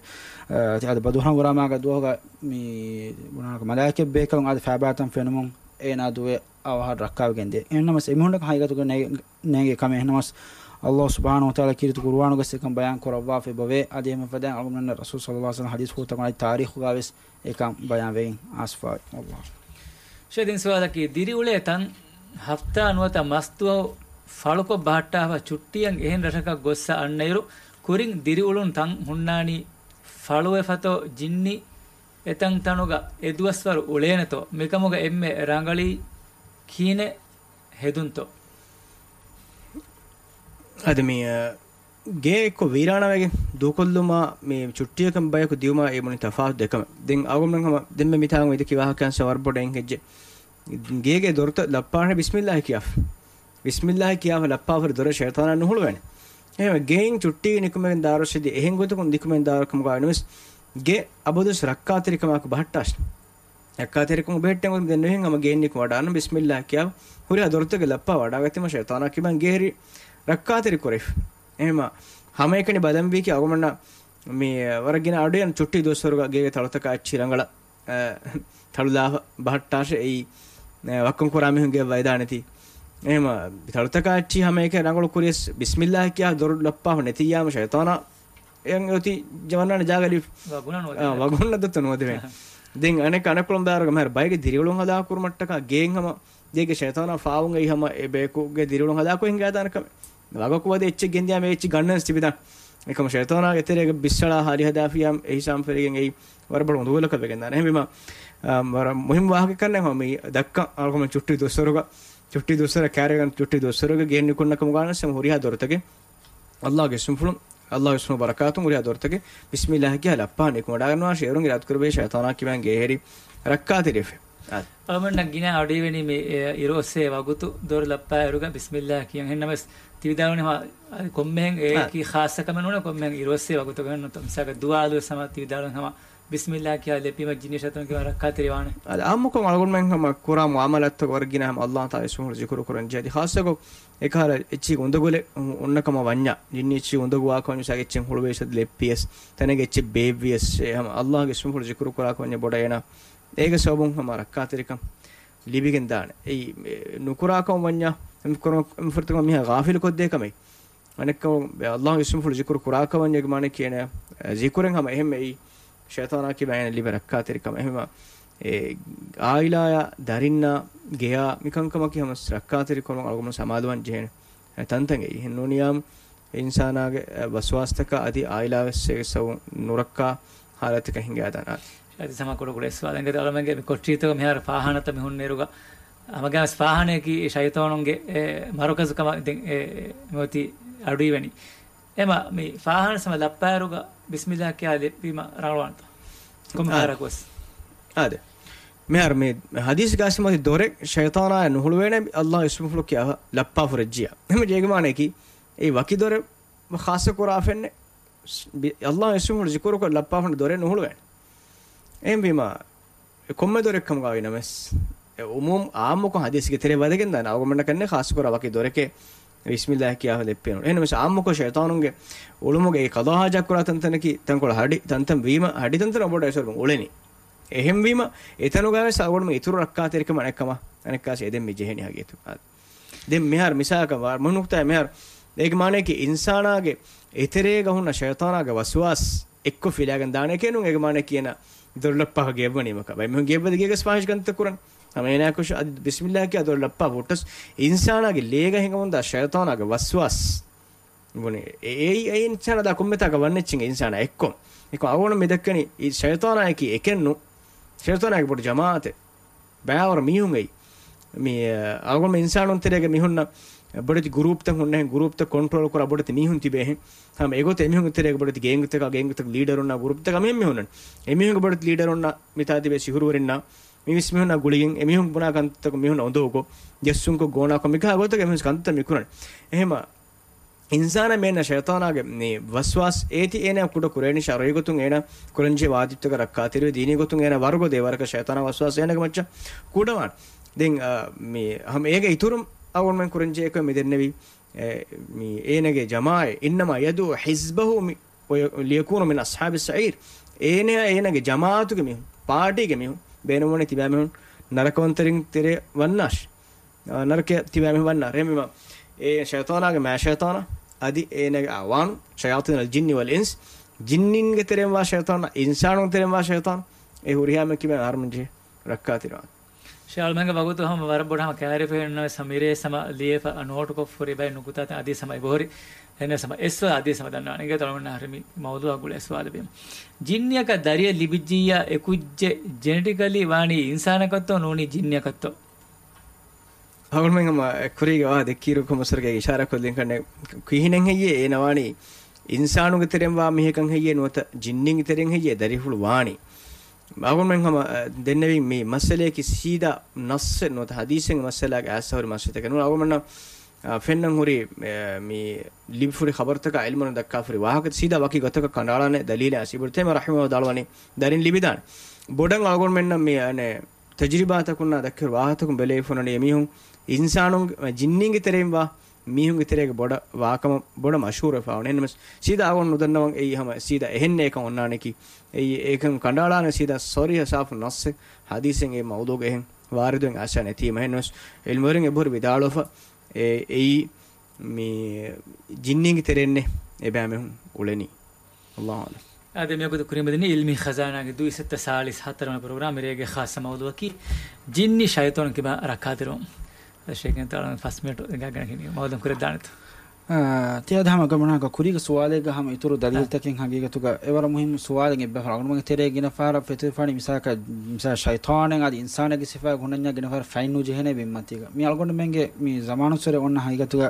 އަ، އަދި ބަދުރު ހަނގުރާމާގަ ދުވަހުގަ މި ބުނާނަކަ މަލާއިކަތް ބޭކަލުން އާދެ ފައިބާތަން ފެނުމުން އޭނާ ދުވެ އަވަހަށް ރައްކާވެގެން ދޭ. އެހެންނަމަވެސް އެމީހުންނަކަށް ހަގީގަތުގަ ނޭ-، ނޭނގޭ ކަމެއް. އެހެންނަމަވެސް ﷲ ސުބްޙާނަހޫ ވަތަޢާލާ ކީރިތި ޤުރުއާނުގަ އެކަން ބަޔާން ކުރައްވާފަ އެބަވޭ. އަދި އެހެން ފަދައިން އަޅުގަނޑުމެންނަށް ރަސޫލު ޞައްލަﷲ ޢަލައިހި ވަސައްލަމަ ޙަދީޘްފުޅުތަކުން އަދި ތާރީޚުގަ ވެސް އެކަން ބަޔާން ވެގެން އައިސްފައި. ﷲ. ޝޭޚް ދިން ސުވާލަކީ، ދިރިއުޅޭ ތަން ހަފްތާ ނުވަތަ މަސްދުވަހު ފަޅުކޮށް ބަހައްޓާފަ ޗުއްޓީއަށް އެހެން ރަށަކަށް ގޮއްސަ އަންނައިރު، ކުރިން ދިރިއުޅުން ތަން ހުންނާނީ ފަޅުވެފަތޯ ޖިންނި އެތަން ތަނުގަ އެދުވަސްވަރު އުޅޭނެތޯ؟ މިކަމުގަ އެންމެ ރަނގަޅީ ކިހިނެއް ހެދުންތޯ؟ އަދި މި، އަ، ގޭ އެއްކޮށް ވީރާނާވެގެން ދޫކޮށްލުމާ މި ޗުއްޓީއަކަށް ބަޔަކު ދިއުމާ އެ ބުނި ތަފާތު ދެ ކަމެއް. ދެން އަޅުގަނޑުމެން ހަމަ ދެންމެ މިތާނގަ އިދި ކި ވާހަކައަށް ވަރަށް ބޮޑަށް އެނގި ހެއްޖެ. ގޭގެ ދޮރުތައް ލައްޕާށޭ ބިސްމިއްލާހި ކިޔާފަ. ބިސްމިއްލާހި ކިޔާފަ ލައްޕާފަ ދޮރެއް ޝައިޠާނާ ނުހުޅުވޭނެ. އެހެންވެ ގެއިން ޗުއްޓީގަ ނިކުމެގެން ދާރޮށެދި އެހެން ގޮތަކުން ނިކުމެގެން ދާރޮ ކަމުގަ ވެނުވެސް ގެ އަބަދުވެސް ރައްކާތެރިކަމާއެކު ބަހައްޓާށި. ރައްކާތެރިކަމުން ބެހެއްޓެން ގޮތުން ދެން ނުހެން ހަމަ ގެއިން ނިކުމެ ވަޑާން ބިސްމިއްލާ ކިޔާ ހުރިހާ ދޮރުތަކެއް ލައްޕާ ވަޑާގަތީމަ ޝައިޠާނާ ކިބައިން ގޭހެރި ރައްކާތެރި ކުރެވި. އެހެމަ ހަމައެކަނި ބަލަންވީކީ އަޅުގަނޑަށް މި ވަރަށް ގިނަ އަޑުއެއް ޗުއްޓީ ދުވަސްވަރުގަ ގޭގެ ތަޅުތަކާ އެއްޗި ރަނގަޅަށް ތަޅުލާފަ ބަހައްޓާށޭ އެއީ، އެ، ވައްކަން ކުރާ މީހުން ގެއަށް ވައިދާނެތީ. އެހެމަ ތަޅުތަކާ އެއްޗި ހަމައެކަނި ރަނގަޅު ކުރިޔަސް ބިސްމިއްލާހި ކިޔާ ދޮރު ލައްޕާފަ ނެތިއްޔާމަ ޝައިޠާނާ އެއަށް އޮތީ ޖަވަންނާނެ ޖާގަ ލިބި، ވަގުނަން އާ، ވަގުނަން ދަތު ނުވަދެވޭ. ދެން އަނެއް އަނެއްކޮޅުން ބާރުގަ މިހާރު ބައެއްގެ ދިރިއުޅުން ހަލާކު ކުރުމަށްޓަކާ ގޭން ހަމަ ދޭގެ ޝައިޠާނާ ފާވުން އެއީ ހަމަ އެ ބޭކުގެ ދިރިއުޅުން ހަލާކު ހިނގާދާނެ ކަމެއް. ވަގަކު ވަދެ އެއްޗެއް ގެންދިޔާމަ އެ އެއްޗި ގަންނަން ތިބިދާން. އެކަމަ ޝައިޠާނާގެ ތެރޭގަ ބިއްސަޅާ ހާލި ހަދާފިޔާ އެ ހިސާބުން ފެރިގެން އެއީ ވަރަށް ބޮޑު އުނދަގުލަކަށް ވެގެންދާނެ. އެހެންވީމަ، އާ، ވަރަށް މުހިންމު ވާހަކައެއްކަންނޭނގެ ހަމަ މި ދައްކަން އަޅުގަނޑު ޗުއްޓީ ދުވަސްވަރުގަ، ޗުއްޓީ ދުވަސްވަރަށް ކައިރިވެގެން ޗުއްޓީ ދުވަސްވަރުގަ ގެއިން ނިކުންނަ ކަމުގަ ވަންނަސް ހުރިހާ ދޮރުތަކެއް އައްލާހުގެ އިސްމުފުޅުން، އައްލާހުގެ އިސްމު ބަރަކާތުން ހުރިހާ ދޮރުތަކެއް ބިސްމިއްލާހި ކިޔާ ލައްޕާ ނިކުމެވަޑާގަންނަވާށޭ. އޭރުން އިރާދަކުރެއްވިޔޭ ޝައިޠާނާ ކިބައިން ގޭހެރި ރައްކާތެރިވެފަ. އާދެ. އަޅުގަނޑަށް ގިނަ އަޑުއިވެނީ މި، އެ، އިރުއޮއްސޭ ވަގުތު ދޮރު ލައްޕާއިރުގަ ބިސްމިއްލާހި ކިޔަން. އެހެންނަމަވެސް ތިވިދާޅުވަނީ ހަމަ އަދި ކޮންމެހެން އާ. އެއަކީ ޚާއްޞަ ކަމެއް ނޫނޭ، ކޮންމެހެން އިރުއޮއްސޭ ވަގުތުގަ ނުތަ މިސާލަކަށް ދުޢާ އަލުވެސް ހަމަ ތިވިދާޅުވަނީ ހަމަ ބިސްމިއްލާހި ކިޔާ ލެއްޕީމަ ޖިންނި ޝައިޠާން ކިޔާ ރައްކާތެރިވާނެ. އަދި އާއްމުކޮށް އަޅުގަނޑުމެން ހަމަ ކުރާ މުޢާމަލާތްތަކަށް ވަރަށް ގިނަ ހަމަ އައްލާހު ތަޢާލާ އިސްމުފުޅު ޒިކުރު ކުރަން ޖެހޭ. ޚާއްޞަކޮށް އެކަހަލަ އެއްޗިހި އުނދަގުލެއް އޮންނަ ކަމަށް ވަންޏާ، ޖިންނި އެއްޗިހި އުނދަގޫވާކަށް ވަންޏާ މިސާލަކަށް އެއްޗެއް ހުޅުވިޔަސް ލެއްޕިޔަސް، ތަނެއްގަ އެއްޗެއް ބޭއްވިޔަސް، އެ ހަމަ އައްލާހުގެ އިސްމުފުޅު ޒިކުރު ކުރާކަށް ވަންޏާ ބޮޑަށް އޭނާ އޭގެ ސަބަބުން ހަމަ ރައްކާތެރިކަން ލިބިގެން ދާނެ. އެއީ، އެ، ނުކުރާކަމަށް ވަންޏާ، އެ މި ކުރަން، މި ފުރަތަމަ މީހާ ޣާފިލު ކޮށްދޭ ކަމެއް. އަނެއްކަމަށް އައްލާހުގެ އިސްމުފުޅު ޒިކުރު ކުރާކަށް ވަންޏާ އޭގެ މާނައަކީ އޭނާ، އެ، ޒިކުރެއް ހަމަ އެހެން އެއީ، ޝައިޠާނާ ކިބައިން ލިބޭ ރައްކާތެރިކަމަށް. އެހެންވީމަ، އެ، އާއިލާއާ، ދަރިންނާ، ގެޔާ، މިކަންކަމަކީ ހަމަ ރައްކާތެރިކަމުން އަޅުގަނޑު ސަމާލުވާން ޖެހޭނެ. އެ، ތަންތަން އެއީ. އެހެން ނޫނިޔާމު، އިންސާނާގެ، އެ، ވަސްވާސްތަކާ އަދި އާއިލާވެސް އޭގެ ސަބަބުން ނުރައްކާ ހާލަތަކަށް ހިނގާދާނެ. އަދި ސަމާ ކުޑަކުޑަ ސުވާލެއް ގަދަ އަޅަމެންގެ މި ކޮޓަރީތަކުގަ މިހާރު ފާޚާނާތައް މި ހުންނައިރުގަ، ހަމަގައިމުވެސް ފާޚާނާއަކީ ޝައިޠާނުންގެ، އެ، މަރުކަޒު ކަމަށް ދެން، އެ، މިއޮތީ އަޑުއިވެނީ. އެމަ މި ފާޚާނާ ސަމާ ލައްޕާއިރުގަ ބިސްމިއްލާހި ކިޔާ ލެއްޕީމަ ރަނގަޅުވާނެތަ؟ ކޮންމެ އާ. ފަހަރަކުވެސް. އާދެ. މިހާރު މި ހަދީސްގައި ސަމާ ދޮރެއް ޝައިޠާނާއަށް ނުހުޅުވޭނެ އައްލާހު އިސްމުފުޅު ކިޔާފަ ލައްޕާފަ ހުރެއްޖިޔާ. އެހެން ވެއްޖެ އޭގެ މާނައަކީ އެއީ ވަކި ދޮރެއް ޚާއްޞަ ކުރާ ފެންނެއް. ބި-، އައްލާހު އިސްމުފުޅު ޒިކުރުކޮށް ލައްޕާފަ ދޮރެއް ނުހުޅުވޭނެ. އެހެންވީމަ، އެ ކޮންމެ ދޮރެއް ކަމުގަ ވިނަމަސް، އެ އުމޫމް އާއްމުކޮށް ހަދީސްގެ ތެރެ ވަދެގެން ދާނެ. އަޅުގަނޑަކަށް ނެތް ޚާއްޞަކުރާ ވަކި ދޮރެކޭ ބިސްމިއްލާހި ކިޔާފަ ލެއްޕޭނު. އެހެންނަމަސް އާއްމުކޮށް ޝައިޠާނުންގެ އުޅުމުގެ އެ ޤަޟާ ޙާޖާތް ކުރާ ތަންތަނަކީ ތަންކޮޅެއް ހަޑި، ތަންތަން ވީމަ، ހަޑި ތަންތަނަށް ބޮޑަށް އެސޮރުމުން އުޅެނީ. އެހެންވީމަ، އެތަނުގަވެސް އަޅުގަނޑުމެން އިތުރު ރައްކާތެރިކަމެއް އަނެއްކަމަށް، އަނެއްކާސް އެދެން މި ޖެހެނީ ހަގީގަތުން. އާ. ދެން މިހާރު މިސާލަކަށް ވާ މުހިންމު ނުކުތާއެއް މިހާރު. އޭގެ މާނައަކީ އިންސާނާގެ އެތެރޭގަ ހުންނަ ޝައިޠާނާގެ ވަސްވާސް އެއްކޮށް ފިލާގެން ދާނެކޭ ނޫން. އޭގެ މާނައަކީ އޭނާ ދޮރުލައްޕާފަ ގެއަށްވަނީމަކަށް. ބައެއް މީހުން ގެއަށްވަދެ ގޭގަސް ފާޙިޝް ކަންތައް ކުރަން. ހަމަ އޭނާއަކު އަދި ބިސްމިއްލާހި ކިޔާ ދޮރުލައްޕާފަ ހުއްޓަސް އިންސާނާގެ ލޭގަ ހިނގަމުންދާ ޝައިޠާނާގެ ވަސްވާސް. ބުނި، އެ-، އެއީ، އެއީ އިންސާނާ ދާ ކޮންމެތާކަށް ވަންނެއްޗިން އިންސާނާ އެއްކޮށް. އެކޮށް އަޅުގަނޑު މި ދައްކަނީ އި-، ޝައިޠާނާއަކީ އެކެއްނު. ޝައިޠާނާގެ ބޮޑު ޖަމާޢަތެއް. ބައިވަރު މީހުން އެއީ. މި، އަ، އަޅުގަނޑު އިންސާނުން ތެރޭގަ މި ހުންނަ ބޮޑެތި ގްރޫޕްތައް ހުންނަހެން، ގްރޫޕްތައް ކޮންޓްރޯލް ކުރާ ބޮޑެތި މީހުން ތިބޭހެން. ހަމަ އެގޮތަށް އެމީހުންގެ ތެރޭގަ ބޮޑެތި ގޭންގްތަކާ، ގޭންގްތަކުގެ ލީޑަރުންނާ ގްރޫޕްތަކާ މިހެން މި ހުންނަން. އެމީހުންގެ ބޮޑެތި ލީޑަރުންނާ މިތާ ތިބޭ ސިހުރުވެރިންނާ، މި ވިސް މީހުންނާ ގުޅިގެން އެމީހުން ބުނާ ކަންތައްތަކުން މީހުންނަށް އުނދަގޫކޮށް، ޖެއްސުންކޮށް ގޯނާކޮށް މިކަހަލަ ގޮތަކަށް އެމީހުން ކަންތައް މި ކުރަން. އެހެމަ އިންސާނާ މޭންނަ ޝައިޠާނާގެ މި ވަސްވާސް އޭތި އޭނާ ކުޑަ ކުރޭނީ ޝަރުޢީ ގޮތުން އޭނާ ކުރަންޖެހޭ ވާޖިބްތަކަށް ރައްކާތެރިވެ ދީނީ ގޮތުން އޭނާ ވަރުގަދަ ވަރަކަށް ޝައިޠާނާ ވަސްވާސް އޭނާގެ މައްޗަށް ކުޑަވާން. ދެން، އަ، މި ހަމަ އޭގެ އިތުރުން އަޅުގަނޑުމެން ކުރަންޖެހޭ އެކަމެއް މި ދެންނެވީ، އެ، މި އޭނާގެ ޖަމާޢަތް، إنما يدعو حزبه މި، وي-، ليكونوا من أصحاب السعير. އޭނާ އޭނާގެ ޖަމާޢަތުގެ މީހުން، ޕާޓީގެ މީހުން ބޭނުންވަނީ ތިބާމީހުން ނަރަކަވަންތަރިން ތެރޭ ވަންނާށި. އާ، ނަރަކަޔަށް ތިބާމީހުން ވަންނާށޭ. އެހެންވީމަ، އެ ޝައިޠާނާގެ މާ ޝައިޠާނާ، އަދި އޭނާގެ އަޢުވާނު، شياطين الجن والإنس، ޖިންނިންގެ ތެރެއިން ވާ ޝައިޠާނާ، އިންސާނުންގެ ތެރެއިން ވާ ޝައިޠާނާ، އެ ހުރިހާ އެކަނި ކިބައިން އަހަރުމެން ޖެހޭ ރައްކާތެރިވާން. ޝޭޚް އަޅުމެންގެ ވަގުތު ހަމަ ވަރަށް ބޮޑަށް ހަމަ ކައިރިފަ ހުންނަވެސް ހަމަ މިރޭ ހަމަ ލިޔެފަ ނޯޓުކޮށް ފުރި ބައެއް ނުކުތާތައް އަދި ހަމަ އެބަހުރި. އެހެންނަމަވެސް ހަމަ އެއްސުވާލު އަދި ހަމަ ދަންނަވާނެ. އިނގޭތޯ އަޅުމެންނަށް ހުރި މި މައުޟޫޢަށް ގުޅޭ ސުވާލެއް ވީމަ. ޖިންނިއަކަށް ދަރިއެއް ލިބިއްޖިއްޔާ އެ ކުއްޖެއް ޖެނެޓިކަލީ ވާނީ އިންސާނަކަށްތޯ ނޫނީ ޖިންނިއަކަށްތޯ؟ އަޅުމެން ހަމަ ކުރީގެ ވާހަކަ ދެއްކިއިރު ކޮމަސްރގެ އިޝާރާ ކޮށްލިން ކަންނެ ކިހިނެއް ހެއްޔޭ އޭނަ ވާނީ އިންސާނުގެ ތެރެއިން ވާ މީހަކަށް ހެއްޔޭ ނުވަތަ ޖިންނިންގެ ތެރެއިން ހެއްޔޭ ދަރިފުޅު ވާނީ؟ އަޅުގަނޑުމެން ހަމަ، އަ، ދެންނެވީ މި މައްސަލަޔަކީ ސީދާ ނައްސެއް ނުވަތަ ޙަދީޘެއް މައްސަލާގެ އައިސް ހުރި މައްސަލަތަކެއް ނޫން. އަޅުގަނޑުމެންނަށް، އަ، ފެންނަން ހުރި، އެ، މި ލިބިފުރި ޚަބަރުތަކާ ޢިލްމުވެރިން ދައްކާފައި ހުރި ވާހަކަ ސީދާ ވަކި ގޮތަކަށް ކަނޑައަޅާނެ ދަލީލެއް އައިސް އިބްނު ތައިމިއްޔާ ރަޙިމަހުﷲ ދައުވާލަނީ ދަރިން ލިބިދާނެ. ބޮޑަށް އަޅުގަނޑުމެންނަށް މި، އަނެއް، ތަޖުރިބާތަކުންނާ ދައްކިހުރި ވާހަކަތަކުން ބެލެވިފަ އޮންނަނީ އެމީހުން އިންސާނުން، ޖިންނީންގެ ތެރެއިން ވާ މީހުންގެ ތެރޭގަ ބޮޑަށް ވާކަމަށް ބޮޑަށް މަޝްހޫރުވެފަ އޮންނަނީ. އެހެންނަމަވެސް ސީދާ އަޅުގަނޑު ނުދަންނަވަން އެއީ ހަމަ ސީދާ އެހެންނޭކަން އޮންނާނެކީ. އެއީ އެކަން ކަނޑައަޅާނެ ސީދާ ސަރީޙަ ސާފު ނައްޞެއް ހަދީސެއް އެ މައުޟޫގަ އެހެން ވާރިދުވެ އައިސްފަ ނެތީމަ. އެހެންނަމަވެސް ޢިލްމުވެރިން އެބަހުރި ވިދާޅުވެފަ އެ، އެއީ މި ޖިންނީންގެ ތެރެއިންނޭ އެބައިމީހުން އުޅެނީ. އައްލާހު އަޢުލަމް. އާދެ، މިވަގުތު ކުރިމަދިނީ ޢިލްމީ ޚަޒާނާގެ ދުއިސައްތަ ސާޅީސް ހަތަރުވަނަ ޕްރޮގްރާމް. މިރޭގެ ޚާއްޞަ މައުޟޫޢަކީ ޖިންނި ޝައިޠާނުން ކިބާ ރައްކާތެރިވުން. ޝޭޚް ތާޅަން ފަސް މިނެޓު ގާގަނެ ހިނި މައުޟޫޢު ކުރެއްދާނެތަ؟ އާ، ތިޔަ އަދި ހަމަ ގަމުނާކަ ކުރީގެ ސުވާލެއްގަ ހަމަ އިތުރު ދަލީލްތަކެއް ހަގީގަތުގަ އެވަރަށް މުހިއްމު ސުވާލެއް އެއްބަފަ އަޅުގަނޑުމެންގެ ތެރޭ ގިނަ ފަހަރަށް ފެތުވިފާނީ މިސާލަކަށް، މިސާ ޝައިޠާނެއް އަދި އިންސާނެއްގެ ސިފައަކު ހުންނަންޏާ ގިނަ ފަހަރަށް ފައިން ނުޖެހޭނެ ބިންމަތީގަ. މި އަޅުގަނޑުމެންގެ މި ޒަމާނުއްސުރެ އޮންނަ ހަގީގަތުގަ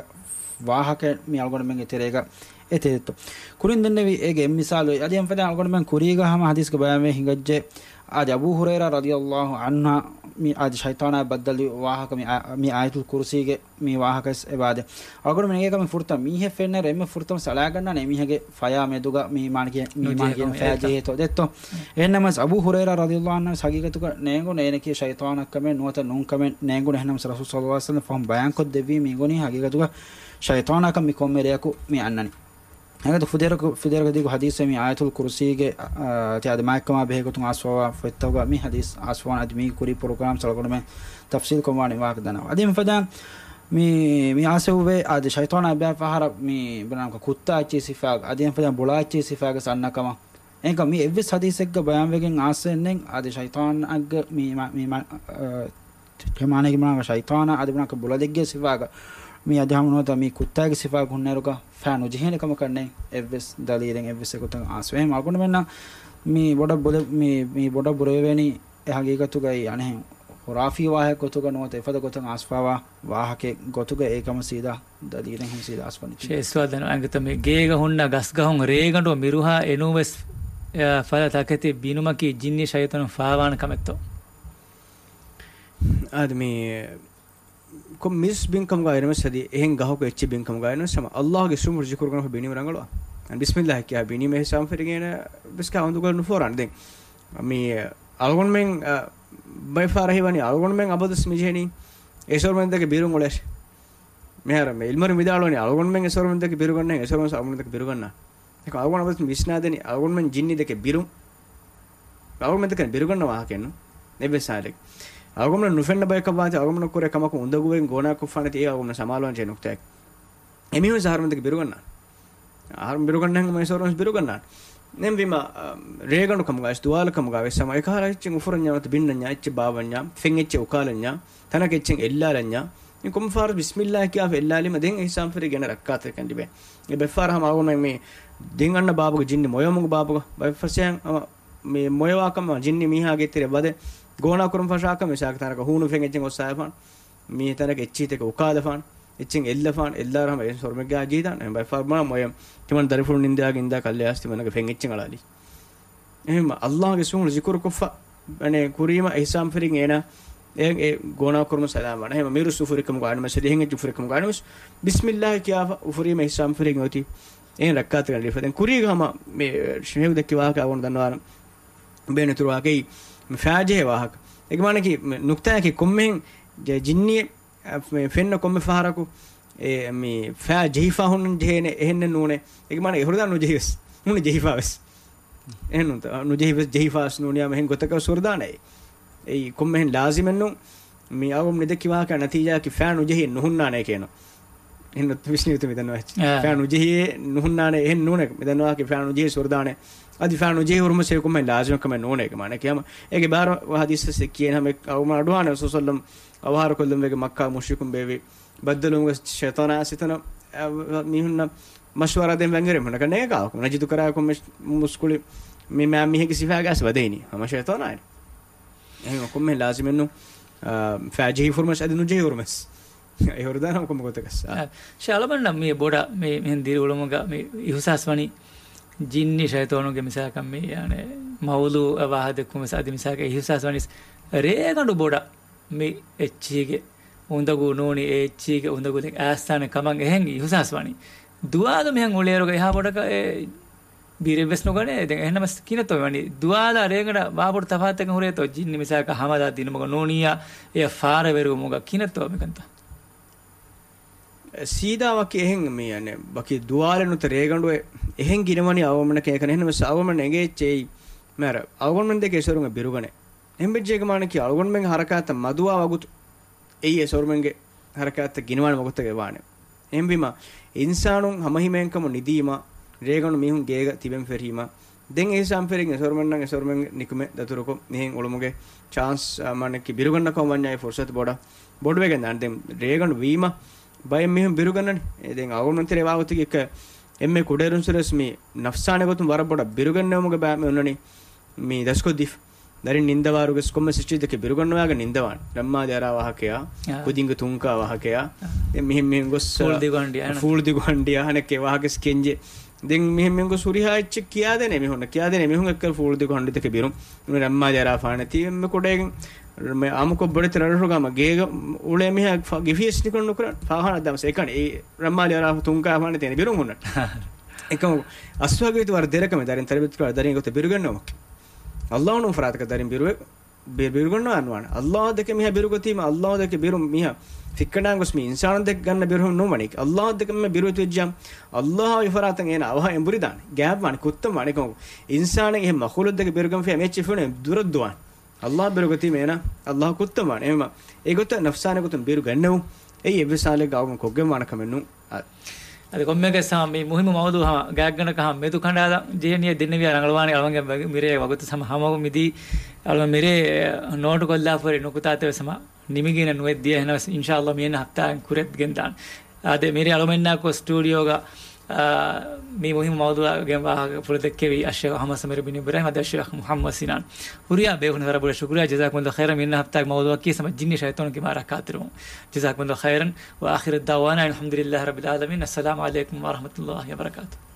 ވާހަކަ މި އަޅުގަނޑުމެންގެ ތެރޭގަ އެތެރެތޯ. ކުރިން ދެންނެވި އޭގެ އެއް މިސާލު. އަދި އެން ފަދަ އަޅުގަނޑުމެން ކުރީގަ ހަމަ ހަދީސްގަ ބަޔާންވެ ހިނގައްޖެ. އަދި އަބޫ ހުރައިރާ ރަޟިޔަﷲ ޢަންހާ މި އަދި ޝައިޠާނާ ބައްދަލު ވާހަކަ މި އާ-، މި އާޔަތުލް ކުރުސީގެ މި ވާހަކަސް އެބާދެ. އަޅުގަނޑުމެން އެނގޭ ކަމެއް ފުރަތަމަ މީހެއް ފެންނަ ރެއްމެ ފުރަތަމަ ސަޅާގަންނާނެ މީހެއްގެ ފަޔާ މެދުގަ މި މާނަކީ މި ނުޖެހޭ މާނަކީ ކަމެއް ފަޔާ އެއްތަ؟ ޖެހޭތޯ ދެއްތޯ. އެހެންނަމަސް އަބޫ ހުރައިރާ ރަޟިޔަﷲ ޢަންހު ހަގީގަތުގަ ނޭނގުނު އޭނަކީ ޝައިޠާނަކަމެއް ނުވަތަ ނޫންކަމެއް ނޭނގުނު. އެހެންނަމަސް ރަސޫލު ޞައްލަﷲ ޢަލައިހި ވަސައްލަމް ފަހުން ބަޔާންކޮށްދެއްވީ މީގުނީ ހަގީގަތުގަ ޝައިޠާނަކަށް މި ކޮންމެ ރެއަކު މި އަންނަނީ. ހަގީގަތު ފުދޭވަރަކު، ފުދޭވަރަކަށް ދީގު ހަދީސް މި އާޔަތުލް ކުރުސީގެ، އާ، ތި އަދި މާތްކަމާ ބެހޭގޮތުން އާސްވާވާ ފޮތްތަކުގަ މި ހަދީސް އާސްވާން އަދި މީގެ ކުރީ ޕްރޮގްރާމް ސަޅުގަނޑުމެން ތަފްސީލް ކޮށްވާނެ ވާހަކަ ދަންނަވާ. އަދި އެންފަދަ މި، މި އާސެވުވޭ އާދެ ޝައިޠާނާ އެބަ ފަހަރަށް މި ބުނާނަކަ ކުއްތާ އެއްޗި ސިފާގަ، އަދި އެންފަދަ ބުޅާ އެއްޗި ސިފާގަ ސަންނަ ކަމަށް. އެންކަ މި އެއްވެސް ހަދީސެއްގަ ބަޔާންވެގެން އާސެންނެން އާދެ ޝައިޠާނާގެ މި، މި، މި، އާ، ކެމާނޭގެ މާނަ ޝައިޠާނާ އަދި ބުނާކަ ބުޅަލެއްގެ ސިފާގަ މި އަދި ހަމަ ނުވަތަ މި ކުއްތާގެ ސިފާގަ ހުންނައިރުގަ ފާ ނުޖެހޭނެ ކަމަކަށް ނެތް އެއްވެސް ދަލީލެއް އެއްވެސް އެގޮތަށް އާސް. އެހެން އަޅުގަނޑުމެންނަށް މި ބޮޑަށް ބުލެ-، މި، މި ބޮޑަށް ބުރެވޭނީ އެ ހަގީގަތުގައި އަނެއް ޚުރާފީ ވާހަކަ ގޮތުގަ ނުވަތަ އެފަދަ ގޮތަށް އާސްފާވާ ވާހަކަ ގޮތުގަ އެކަމަށް ސީދާ ދަލީލެއް ހަމަ ސީދާ އާސްފަނި. ޝޭ ސުވާލު ދަން އަނގަތަ މި ގޭގަ ހުންނަ ގަސްގަހުން ރޭގަނޑު މިރުހާ އެނޫންވެސް، އެ، ފަދަ ތަކެތި ބިނުމަކީ ޖިންނި ޝައިޠާނުން ފާވާނެ ކަމެއްތޯ؟ އާދެ މި ކޮން މިސް ބިންކަމުގަ އިރުމެސް އަދި އެހެން ގަހަކު އެއްޗެއް ބިންކަމުގަ އިރުމެސް ހަމަ އައްލާހުގެ އިސްމު ޒިކުރު ކުރުމަށް ބިނީމަ ރަނގަޅުވާ. ބިސްމިއްލާހި ކިޔާ ބިނީމަ އިހްސާން ފެރިގެން ވެސް ކާ އުނދަގޫ ނުފޯރާނެ. ދެން މި އަޅުގަނޑުމެން، އަ، ބައެއް ފަހަރަށް ހީވަނީ އަޅުގަނޑުމެން އަބަދުވެސް މި ޖެހެނީ އެސޮރުމެންދެކެ ބިރުން އުޅޭށޭ. މިހާރު މި އިލްމުވެރިން ވިދާޅުވަނީ އަޅުގަނޑުމެން އެސޮރުމެންދެކެ ބިރުގަންނަ، އެސޮރުމެން އަޅުގަނޑުމެންދެކެ ބިރުގަންނަ. އެކަމް އަޅުގަނޑު އަބަދު ވިސްނާދެނީ އަޅުގަނޑުމެން ޖިންނި ދެކެ ބިރުން. އަޅުގަނޑުމެން ދެކެ ބިރުގަންނަ ވާހަކައެއްނު. އެއްވެސް ހާލެއް. އަޅުގަނޑުމެން ނުފެންނަ ބަޔަކަށް ވާތީ އަޅުގަނޑު ކުރޭ ކަމަކު އުނދަގޫވެގެން ގޯނާކޮށްފާނެތީ އެއީ އަޅުގަނޑު ސަމާލުވާން ޖެހޭ ނުކްތާއެއް. އެމީހުން އަހަރުމެން ދެކެ ބިރުގަންނާނެ. އަހަރުމެން ބިރުގަންނަ ހަމަ އެސޮރުމެން ބިރުގަންނާނެ. ދެން ވީމަ، އަ، ރޭގަނޑު ކަމުގަވެސް، ދުވާލު ކަމުގަވެސް ހަމަ އެކަހަލަ އެއްޗެއް އުފުރަންޏާ ނުވަތަ ބިންނަންޏާ އެއްޗެއް ބާއްވަންޏާ، ފެން އެއްޗެއް އުކާލަންޏާ، ތަނަކަށް އެއްޗެއް އެއްލާލަންޏާ، އިން ކޮންމެ ފަހަރަށް ބިސްމިއްލާހި ކިޔާފަ އެއްލާލީމަ ދެން އިހްސާން ފެރިގެން ރައްކާތެރިކަން ލިބޭ. އެ ބައެއް ފަހަރަށް ހަމަ އަޅުގަނޑުމެން މި ދެން އަންނަ ބާބުގެ ޖިންނި މޮޔަމުގެ ބާބުގަ ބައެއް ފަސޭހައިން ހަމަ މި މޮޔަވާކަމަށް ޖިންނި މީހާގެ ތެރެ ވަދެ ގޯނާ ކުރުން ފަށާކަމަށް މިސާލަކަށް ތަނަކަށް ހޫނު ފެން އެއްޗެއް އޮއްސާފާނެ. މީ ތަނަކަށް އެއްޗިހިތަކެއް އުކާލަފާނެ. އެއްޗެއް އެއްލަފާނެ. އެއްލާރަ ހަމަ އެ ސޮރުމެއްގާ ޖީދާނެ. ބައެއް ފަހަރު ބުނާ މޮޔަމް ތިމަން ދަރިފުޅު ނިންދާގެ އިންދާ ކައްލެއް އައިސް ތިމަންނަގެ ފެން އެއްޗެއް އަޅާލީ. އެހެންމަ އައްލާހުގެ އިސްމު ޒިކުރު ކޮށްފަ، އަނެއް ކުރީމަ އިހްސާން ފެރިގެން އޭނާ އެ، އެ ގޯނާ ކުރުމަށް ސަލާމާނެ. އެހެންމަ މިރުސް އުފުރި ކަމުގަ އަންމަސް އެހެން އެއްޗެއް އުފުރި ކަމުގަ އަންމަސް ބިސްމިއްލާހި ކިޔާފަ އުފުރީމަ އިހްސާން ފެރިގެން އޮތީ އެހެން ރައްކާތެރިކަން ލިބިފަ. ދެން ކުރީގަ ހަމަ މި ޝޭހު ދެއްކި ވާހަކަ އަޅުގަނޑު ދަންނަވާނަން. ބޭނުން އިތުރު ވާހަކައީ މި ފާޖެހޭ ވާހަކަ. އޭގެ މާނައަކީ މި ނުކްތާއަކީ ކޮންމެހެން ޖެ-، ޖިންނިއެއް، އަ، މި ފެންނަ ކޮންމެ ފަހަރަކު އެ މި ފާ ޖެހިފާ ހުންނަން ޖެހޭނެ އެހެންނެއް ނޫނޭ. އޭގެ މާނަ އެ ހުރިދާ ނުޖެހިވެސް. ނޫނީ ޖެހިފާވެސް. އެހެން ނޫންތަ؟ ނުޖެހިވެސް ޖެހިފާވެސް ނޫނިޔާމަ އެހެން ގޮތަކަށް ހުރިދާނެ. އެއީ ކޮންމެހެން ލާޒިމެއްނޫން. މި އަޅުގަނޑު މިދެއްކި ވާހަކަ ނަތީޖާއަކީ ފާ ނުޖެހި ނުހުންނާނެ ކޭނު. އެހެން ވިސްނިޔުތު މިދަންނަވާ އެއްޗެއް. އާ. ފާ ނުޖެހި ނުހުންނާނެ އެހެން ނޫނޭ. މިދަންނަވާކީ ފާ ނުޖެހި ހުރިދާނެ. އަދި ފާ ނުޖެހި ހުރުމަސް އެ ކޮންމެ ލާޒިމެއް ކަމެއް ނޫނޭ. އޭގެ މާނަ ކިޔާމަ އޭގެ ބާރު ހަދީސް ކިޔޭނެ ހަމަ އަޅުގަނޑު އަޑުއަހާނެ ރަސޫލު ސައްލަމް އަވަހާރަކޮށްލުން ވެގެން މައްކާ މުޝްރިކުން ބޭއްވި ބައްދަލުވުމުގަ ޝައިޠާނާ އައިސް އެތަނަށް، އަ، މީހުންނަށް މަޝްވަރާ ދޭން ވަންގެރެ މުނަކަ ނޭގާ ނަޖިދު ކަރާ ކޮންމެ މުސްކުޅި މި މާ މީހެއްގެ ސިފާގަސް ވަދެއިނީ ހަމަ ޝައިޠާނާއިން. އެހެން ކޮންމެ ލާޒިމެއްނު، އަ، ފާޖެހި ހުރުމަސް އަދި ނުޖެހި ހުރުމަސް. އެ ހުރިދާނަ ކޮންމެ ގޮތަކަސް. އަ. އަ، ޝޭ އަޅުގަނޑަށް މި ބޮޑަށް މި މިހެން ދިރިއުޅުމުގަ މި އިހުސާސް ވަނީ ޖިންނި ޝައިޠާނުގެ މިސާލަކަށް މި ޔާނެ މައުޟޫޢަށް ވާހަކަ ދެއްކުމަސް އަދި މިސާލަކަށް އިހުސާސް ވަނީސް ރޭގަނޑު ބޮޑަށް މި އެއްޗީގެ އުނދަގޫ ނޫނީ އެ އެއްޗީގެ އުނދަގޫލެއް އައިސްތާނެ ކަމަށް އެހެން އިހުސާސް ވަނީ. ދުވާލު މިހެން އުޅޭއިރުގަ އެހާ ބޮޑަކަށް އެ ބިރެއްވެސް ނުގަނޭ. ދެން އެހެންނަމަސް ކިނަތޯ ވަނީ ދުވާލާ ރޭގަނޑަށް ވާބޮޑު ތަފާތަކެއް ހުރޭތޯ؟ ޖިންނި މިސާލަކަށް ހަމަލާ ދިނުމުގަ ނޫނިއްޔާ އެޔަށް ފާރަވެރިވުމުގަ ކިނަތޯ މިކަންތައް؟ ސީދާ ވަކި އެހެން މި އަނެއް ވަކި ދުވާލެއް ނުތަ ރޭގަނޑު އެ-، އެހެން ގިނަވަނީ އަޅުގަނޑުމެންނަކަށް އެކަން. އެހެންނަމަސް އަޅުގަނޑުމެން އެނގޭ އެއްޗެހި މިހާރު އަޅުގަނޑުމެން ދެކެ އެސޮރުން ބިރުގަނެ. އެހެން ވެއްޖެ މާނައަކީ އަޅުގަނޑުމެންގެ ހަރަކާތަށް މަދުވާ ވަގުތު އެއީ އެސޮރުމެންގެ ހަރަކާތްތައް ގިނަވާނެ ވަގުތަކަށް ވާނެ. އެހެންވީމަ، އިންސާނުން ހަމަހިމޭންކަމުން ނިދީމަ، ރޭގަނޑު މީހުން ގޭގަ ތިބެން ފެށީމަ، ދެން އެހިސާބުން ފެށިގެން އެސޮރުމެންނަށް އެސޮރުމެން ނިކުމެ ދަތުރުކޮށް، މިހެން އުޅުމުގެ ޗާންސް، އާ، މާނައަކީ ބިރުގަންނަކަމަށް ވަންޏާ އެ ފުރުސަތު ބޮޑަށް، ބޮޑުވެގެން ދާނެ. ދެން ރޭގަނޑު ވީމަ، ބައެއް މީހުން ބިރުގަންނަނީ. އެ ދެން އަޅުގަނޑުމެން ތެރޭ ވާގޮތަކީ އެއްކަ އެންމެ ކުޑައިރުން ސުރެސް މި ނަފްސާނީ ގޮތުން ވަރަށް ބޮޑަށް ބިރުގަންނެވުމުގެ ބައި މި އޮންނަނީ މި ދަސްކޮށްދީފަ. ދަރިން ނިންދަވާރުގެސް ކޮންމެސް އެއްޗެއް ދެކެ ބިރުގަންނަވާގެން ނިންދަވާނެ. ރަންމާލި އަރާ ވާހަކަޔާ، އާ. ކުދިންގެ ތުންކާ ވާހަކަޔާ، އާ. ދެން މިހެން މިހެން ގޮސް، ފޫޅު ދިގު ހަނޑިޔާ، އަނެއްކެ ފޫޅު ދިގު ހަނޑިޔާ އަނެއްކެ ވާހަކަސް ކެންޖެ. ދެން މިހެން މިހެން ގޮސް ހުރިހާ އެއްޗެއް ކިޔާދޭނެ މީހުންނަށް، ކިޔާދޭނެ މީހުން އެއްކަލަ ފޫޅު ދިގު ހަނޑި ދެކެ ބިރުން. މި ރަންމާލި އަރާފާނެތީ އެންމެ ކުޑައިގެން މި އާއްމުކޮށް ބޮޑެތި ރަށްރަށުގަ ހަމަ ގޭގަ އުޅޭ މީހާ ފަ-، ގިފިޔަސް ނިކުން ނުކުރާނެ. ފާހާނަ ދަމަސް އެކަނި އެ ރަންމާލި އަރާފަ ތުންކާފާނެ ތޭނެ ބިރުން ހުންނަން. އެކަމަކު އަސްލު ހަގީގަތު ވަރަށް ދެރަކަމެއް ދަރިން ތަރބިޔަތު ކުރާ ދަރިން ގޮތަށް ބިރުގަންނަވުމަކީ. އައްލާހު ނޫން ފަރާތަކަށް ދަރިން ބިރުވެ-، ބި-، ބިރުގަންނަވާން ނުވާނެ. އައްލާހު ދެކެ މީހާ ބިރުގަތީމަ، އައްލާހު ދެކެ ބިރު މީހާ ފިއްކަނޑާން ގޮސް މި އިންސާނުން ދެކެ ގަންނަ ބިރު ނޫން ވަނީ. އައްލާހު ދެކެ މީހާ ބިރުވެތި ވެއްޖާ، އައްލާހާ އެފަރާތަށް އޭނާ އަވަހަށް އެނބުރިދާނެ. ގާތްވާނެ، ކުއްތަން ވާނެ. އެކަމަކު އިންސާނެއް އެހެން މަޚުލޫޤުތަކެއް ބިރުގަންފިޔާ މި އެއްޗެއް ފެނުނު ދުރަށް ދުވާނެ. އައްލާހު ބިރުގަތީމަ އޭނާ އައްލާހު ކުއްތަން ވާނެ. އެހެންވީމަ، އެގޮތަށް ނަފްސާނީ ގޮތުން ބިރު ގަންނެވުން އެއީ އެއްވެސް ހާލެއްގަ އަޅުގަނޑު ކޮށްގެންވާނެ ކަމެއް ނޫން. އަ، އަދި ކޮންމެއަކަސް ހަމަ މި މުހިއްމު މައުޟޫޢު ހަމަ ގާތްގަނޑަކަށް ހަމަ މެދު ކަނޑާލަން ޖެހޭ ނިޔަތް ދެންނެވިޔާ ރަނގަޅުވާނެ. އަޅުގަނޑުގެ މިރޭ ވަގުތު ހަމަ ހަމަ މިދީ އަޅުގަނޑު މިރޭ ނޯޓު ކޮށްލާފައި ނުކުތާތައް ވެސް ހަމަ ނިމިގެން ނުވެއްދިޔަ. އެހެނަސް އިންޝާﷲ މިއަންނަ ހަފްތާއިން ކުރެއްގެން ދާން. އާދެ، މިރޭ އަޅުމެންނާކޮ ސްޓޫޑިއޯގަ، އާ، މި މުހިއްމު މައުޟޫޢުގެ ވާހަކަ ފުޅު ދެއްކެވި އައްޝޭޚް އަޙްމަދު ސަމީރު ބިން އިބްރާހިމް އަދި އައްޝޭޚް މުޙައްމަދު ސިނާން. ހުރިހާ ބޭފުޅުން ވަރަށް ބޮޑަށް ޝުކުރިއްޔާ. ޖަޒާކުމުﷲ ޚައިރަން. މިއަންނަ ހަފްތާގެ މައުޟޫޢަކީ ހަމަ ޖިންނި ޝައިޠާނުން ކިބާ ރައްކާތެރިވުން. ޖަޒާކުމުﷲ ޚައިރަން. ވައާޚިރު ދަޢުވާނާ އަނިލް ޙަމްދުލިﷲ ރައްބިލް ޢާލަމީން. އައްސަލާމު ޢަލައިކުމް ވަރަޙްމަތުﷲ ވަބަރަކާތުހު.